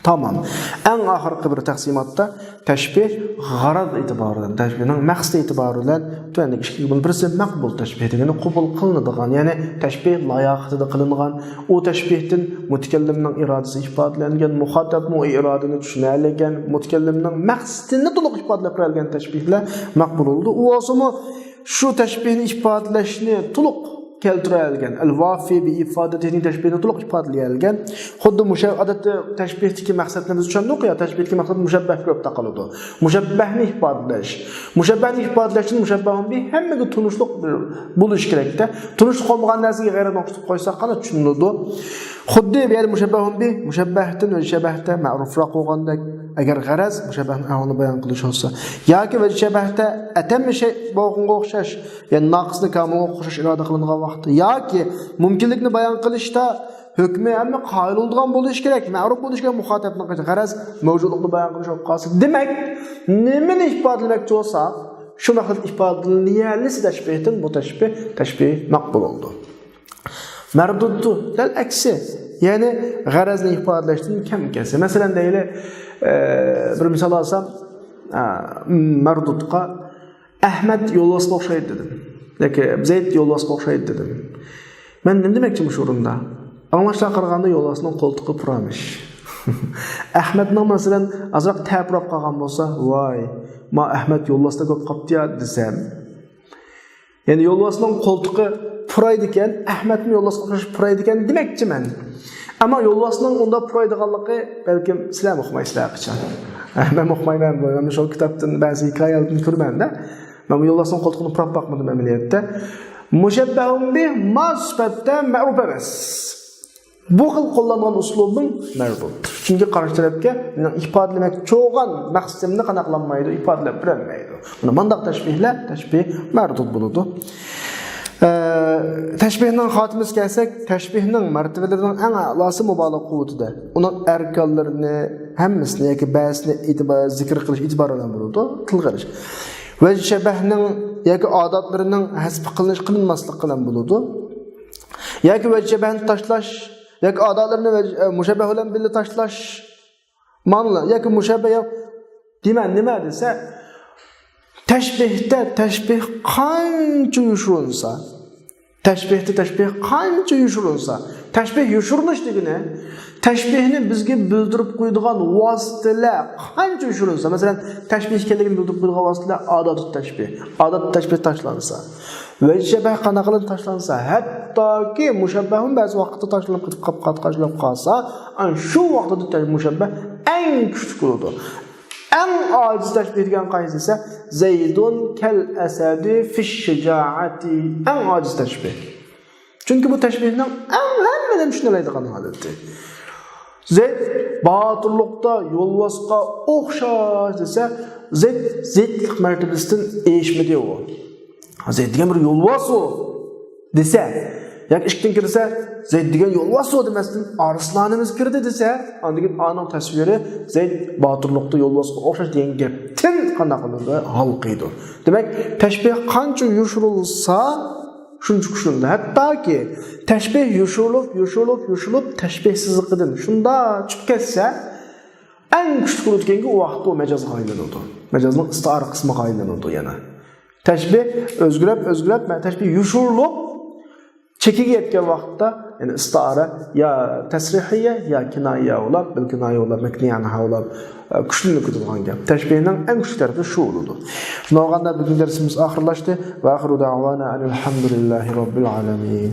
تامام. ئەڭ ئاخىرقى بىر تەقسىماتتا تەشبىھ غەرەز ئېتىبارى بىلەن، تەشبىھنىڭ مەقسىتى ئېتىبارى بىلەن تۆۋەندىكى ئىككى، بۇنىڭ بىرسى مەقبۇل تەشبىھ دېگىنى قوبۇل قىلىنىدىغان، يەنى تەشبىھ لاياقىتىدە قىلىنغان، ئۇ تەشبىھتىن مۇتەكەللىمنىڭ ئىرادىسى ئىپادىلەنگەن، مۇخاتەبمۇ ئۇ ئىرادىنى چۈشىنەلىگەن، مۇتەكەللىمنىڭ مەقسىتىنى تولۇق ئىپادىلەپ بېرەلىگەن تەشبىھلەر مەقبۇل بولىدۇ. ئۇ بولسىمۇ شۇ تەشبىھنى ئىپادىلەشنى تولۇق كەلتۈرەلىگەن، ئەل ۋافى بى ئىفادەتىھىنىڭ تەشبىھىنى تولۇق ئىپادىلىيەلىگەن. خۇددى مۇشە-، ئادەتتە تەشبىھتىكى مەقسەتنى بىز چۈشەندۇق يا، تەشبىھتىكى مەقسەت مۇشەببەھ كۆپ تاقىلىدۇ. مۇشەببەھنى ئىپادىلەش. مۇشەببەھنى ئىپادىلەشتىن مۇشەببەھۇن بى ھەممىگە تونۇشلۇق بىر بولۇش كېرەكتە. تونۇشلۇق بولمىغان نەرسىگە غەيرەت نۇقتا تۇتۇپ قويساق قانداق چۈشىنىلىدۇ؟ خۇددى بۇ يەردە مۇشەببەھۇن بى، مۇشەببەھتىن ۋەجھى شەبەھتە مەرۇفراق بولغاندەك، ئەگەر غەرەز مۇشەببەھنىڭ ئەھۋالىنى بايان قىلىش بولسا، ياكى ۋەجھى شەبەھتە ئەتەممە شەي بولغىنىغا ئوخشاش، يەنى ناقىسنى كامىلغا ئوخشاش ئىرادە قىلىنغان ۋاقىتتا، ياكى مۇمكىنلىكنى بايان قىلىشتا ھۆكمى ھەممە قايىل بولىدىغان بولۇشى كېرەك، مەرۇپ بولۇشى كېرەك، مۇخاتەپنىڭ قىلىشى. غەرەز مەۋجۇتلۇقنى بايان قىلىش بولۇپ قالسا، دېمەك، نېمىنى ئىپادىلىمەكچى بولسا، شۇ مەقسەت ئىپادىلىنەلىسە تەشبىھتىن، بۇ تەشبىھ، تەشبىھ مەقبۇل بولىدۇ. مەردۇدتۇ، دەل ئەكسى. يەنى غەرەزنى ئىپادىلەشتىن كەم كەلسە. مەسىلەن، دەيلى، ئە، بىر مىسال ئالسام، ئە، مەردۇدقا، «ئەھمەد يولۋاسقا ئوخشايدۇ» دېدىم. ياكى «زەيد يولۋاسقا ئوخشايدۇ» دېدىم. مەن نېمە دېمەكچى مۇشۇ ئورۇندا؟ ئاڭلاشلارغا قارىغاندا يولۋاسنىڭ قولتۇقى پۇرامىش. ئەھمەدنىڭ، مەسىلەن، ئازراق تەپراپ قالغان بولسا، «ۋاي، ما ئەھمەد يولۋاستەك بولۇپ قاپتۇ يا» دېسەم، يەنى يولۋاسنىڭ قولتۇقى پۇرايدىكەن، ئەھمەدمۇ يولۋاسقا ئوخشاش پۇرايدىكەن دېمەكچىمەن. ئەمما يولۋاسنىڭ ئۇنداق پۇرايدىغانلىقى بەلكىم سىلەرمۇ ئۇقمايسىلەر ھەرقاچان. مەنمۇ ئۇقمايمەن، مەن شۇ كىتابتىن بەزى ھېكايىلەردىن كۆرىمەن-دە. مەنمۇ يولۋاسنىڭ قولتۇقىنى پۇراپ باقمىدىم ئەمەلىيەتتە. مۇشەببەھۇن بى ما سۈپەتتە مەرۇپ ئەمەس. بۇ خىل قوللانغان ئۇسلۇبۇم مەردۇد. چۈنكى قارشى تەرەپكە مېنىڭ ئىپادىلىمەكچى بولغان مەقسىتىمنى قانداق قىلالمايدۇ، ئىپادىلەپ بېرەلمەيدۇ. مانا مانداق تەشبىھلەر تەشبىھ مەردۇد بولىدۇ. ئە، تەشبىھنىڭ خاتىمىسىگە كەلسەك، تەشبىھنىڭ مەرتىۋىلىرىنىڭ ئەڭ ئەلاسى مۇبالىغە قۇۋۋىتىدە. ئۇنىڭ ئەركانلىرىنى ھەممىسىنى ياكى بەزىسىنى ئېتىبار، زىكىر قىلىش ئېتىبارى بىلەن بولىدۇ، تىلغا ئېلىش. ۋەجھى شەبەھنىڭ ياكى ئاداتلىرىنىڭ ھەزپ قىلىنىش، قىلىنماسلىق بىلەن بولىدۇ. ياكى ۋەجھى شەبەھنى تاشلاش، ياكى ئاداتلىرىنى ۋەج-، ئە، مۇشەببەھ بىلەن بىللە تاشلاش. مانا، ياكى مۇشەببەھ يا-، دېمە، نېمە دېسە، تەشبىھتە تەشبىھ قانچە يوشۇرۇنسا، تەشبىھتە تەشبىھ قانچە يوشۇرۇنسا، تەشبىھ يوشۇرۇنۇش دېگىنى، تەشبىھنى بىزگە بىلدۈرۈپ قويىدىغان ۋاسىتىلەر قانچە يوشۇرۇنسا، مەسىلەن، تەشبىھ ئىكەنلىكىنى بىلدۈرۈپ قويىدىغان ۋاسىتىلەر ئاداتىي تەشبىھ، ئاداتىي تەشبىھ تاشلانسا، ۋەجھى شەبەھ قانداق قىلىپ تاشلانسا، ھەتتاكى مۇشەببەھمۇ بەزى ۋاقىتتا تاشلىنىپ قېتىپ قاپ-، قات-، تاشلىنىپ قالسا، ئەنە شۇ ۋاقىتتا مۇشەببەھ ئەڭ كۈچلۈك بولىدۇ. ئەڭ ئاجىز تەشبىھ دېگەن قايسى دېسە، زەيدۇن كەل ئەسەدى فىش شىجائەتى. ئەڭ ئاجىز تەشبىھ. چۈنكى بۇ تەشبىھنىڭ ئەڭ ھەممىدىن چۈشىنەلەيدىغان ھالىتى. زەيد باتۇرلۇقتا يولۋاسقا ئوخشاش دېسە، زەيد زەيدلىق مەرتىۋىسىدىن ئېشمىدى ئۇ. زەيد دېگەن بىر يولۋاس ئۇ دېسە، ياكى ئىككىدىن كىرسە، زەيد دېگەن يولۋاس ئۇ دېمەستىن، ئارسلانىمىز كىردى دېسە، ئاندىن كېيىن ئانىڭ تەسۋىرى زەيد باتۇرلۇقتا يولۋاسقا ئوخشاش دېگەن گەپتىن قانداق قىلىدۇ؟ ھالقىيدۇ. دېمەك، تەشبىھ قانچە يوشۇرۇلسا، شۇنچە كۈچلىنىدۇ. ھەتتاكى تەشبىھ يوشۇرۇلۇپ، يوشۇرۇلۇپ، يوشۇرۇلۇپ، تەشبىھ سىزىقىدىن شۇنداق چىقىپ كەتسە، ئەڭ كۈچلۈك بولىدىكەنكى، ئۇ ۋاقىتتا ئۇ مەجازغا ئايلىنىدۇ. مەجازنىڭ ئىستىئارە قىسمىغا ئايلىنىدۇ يەنە. تەشبىھ ئۆزگىرىپ، ئۆزگىرىپ، مە-، تەشبىھ يوشۇرۇلۇپ، چېكىگە يەتكەن ۋاقىتتا، يەنى ئىستىئارە يا تەسرىھىيە، يا كىنايە بولاپ، بىل كىنايە بولاپ، مەكنىي ئەنھا بولاپ، ئە، كۈچلىنىپ كېتىدىغان گەپ. تەشبىھنىڭ ئەڭ كۈچلۈك تەرىپى شۇ بولىدۇ. شۇنداق بولغاندا بۈگۈنكى دەرسىمىز ئاخىرلاشتى. ۋە ئاخىرۇ دەئۋانا ئەنىل ھەمدۇلىللاھى رەببىل ئالەمىن.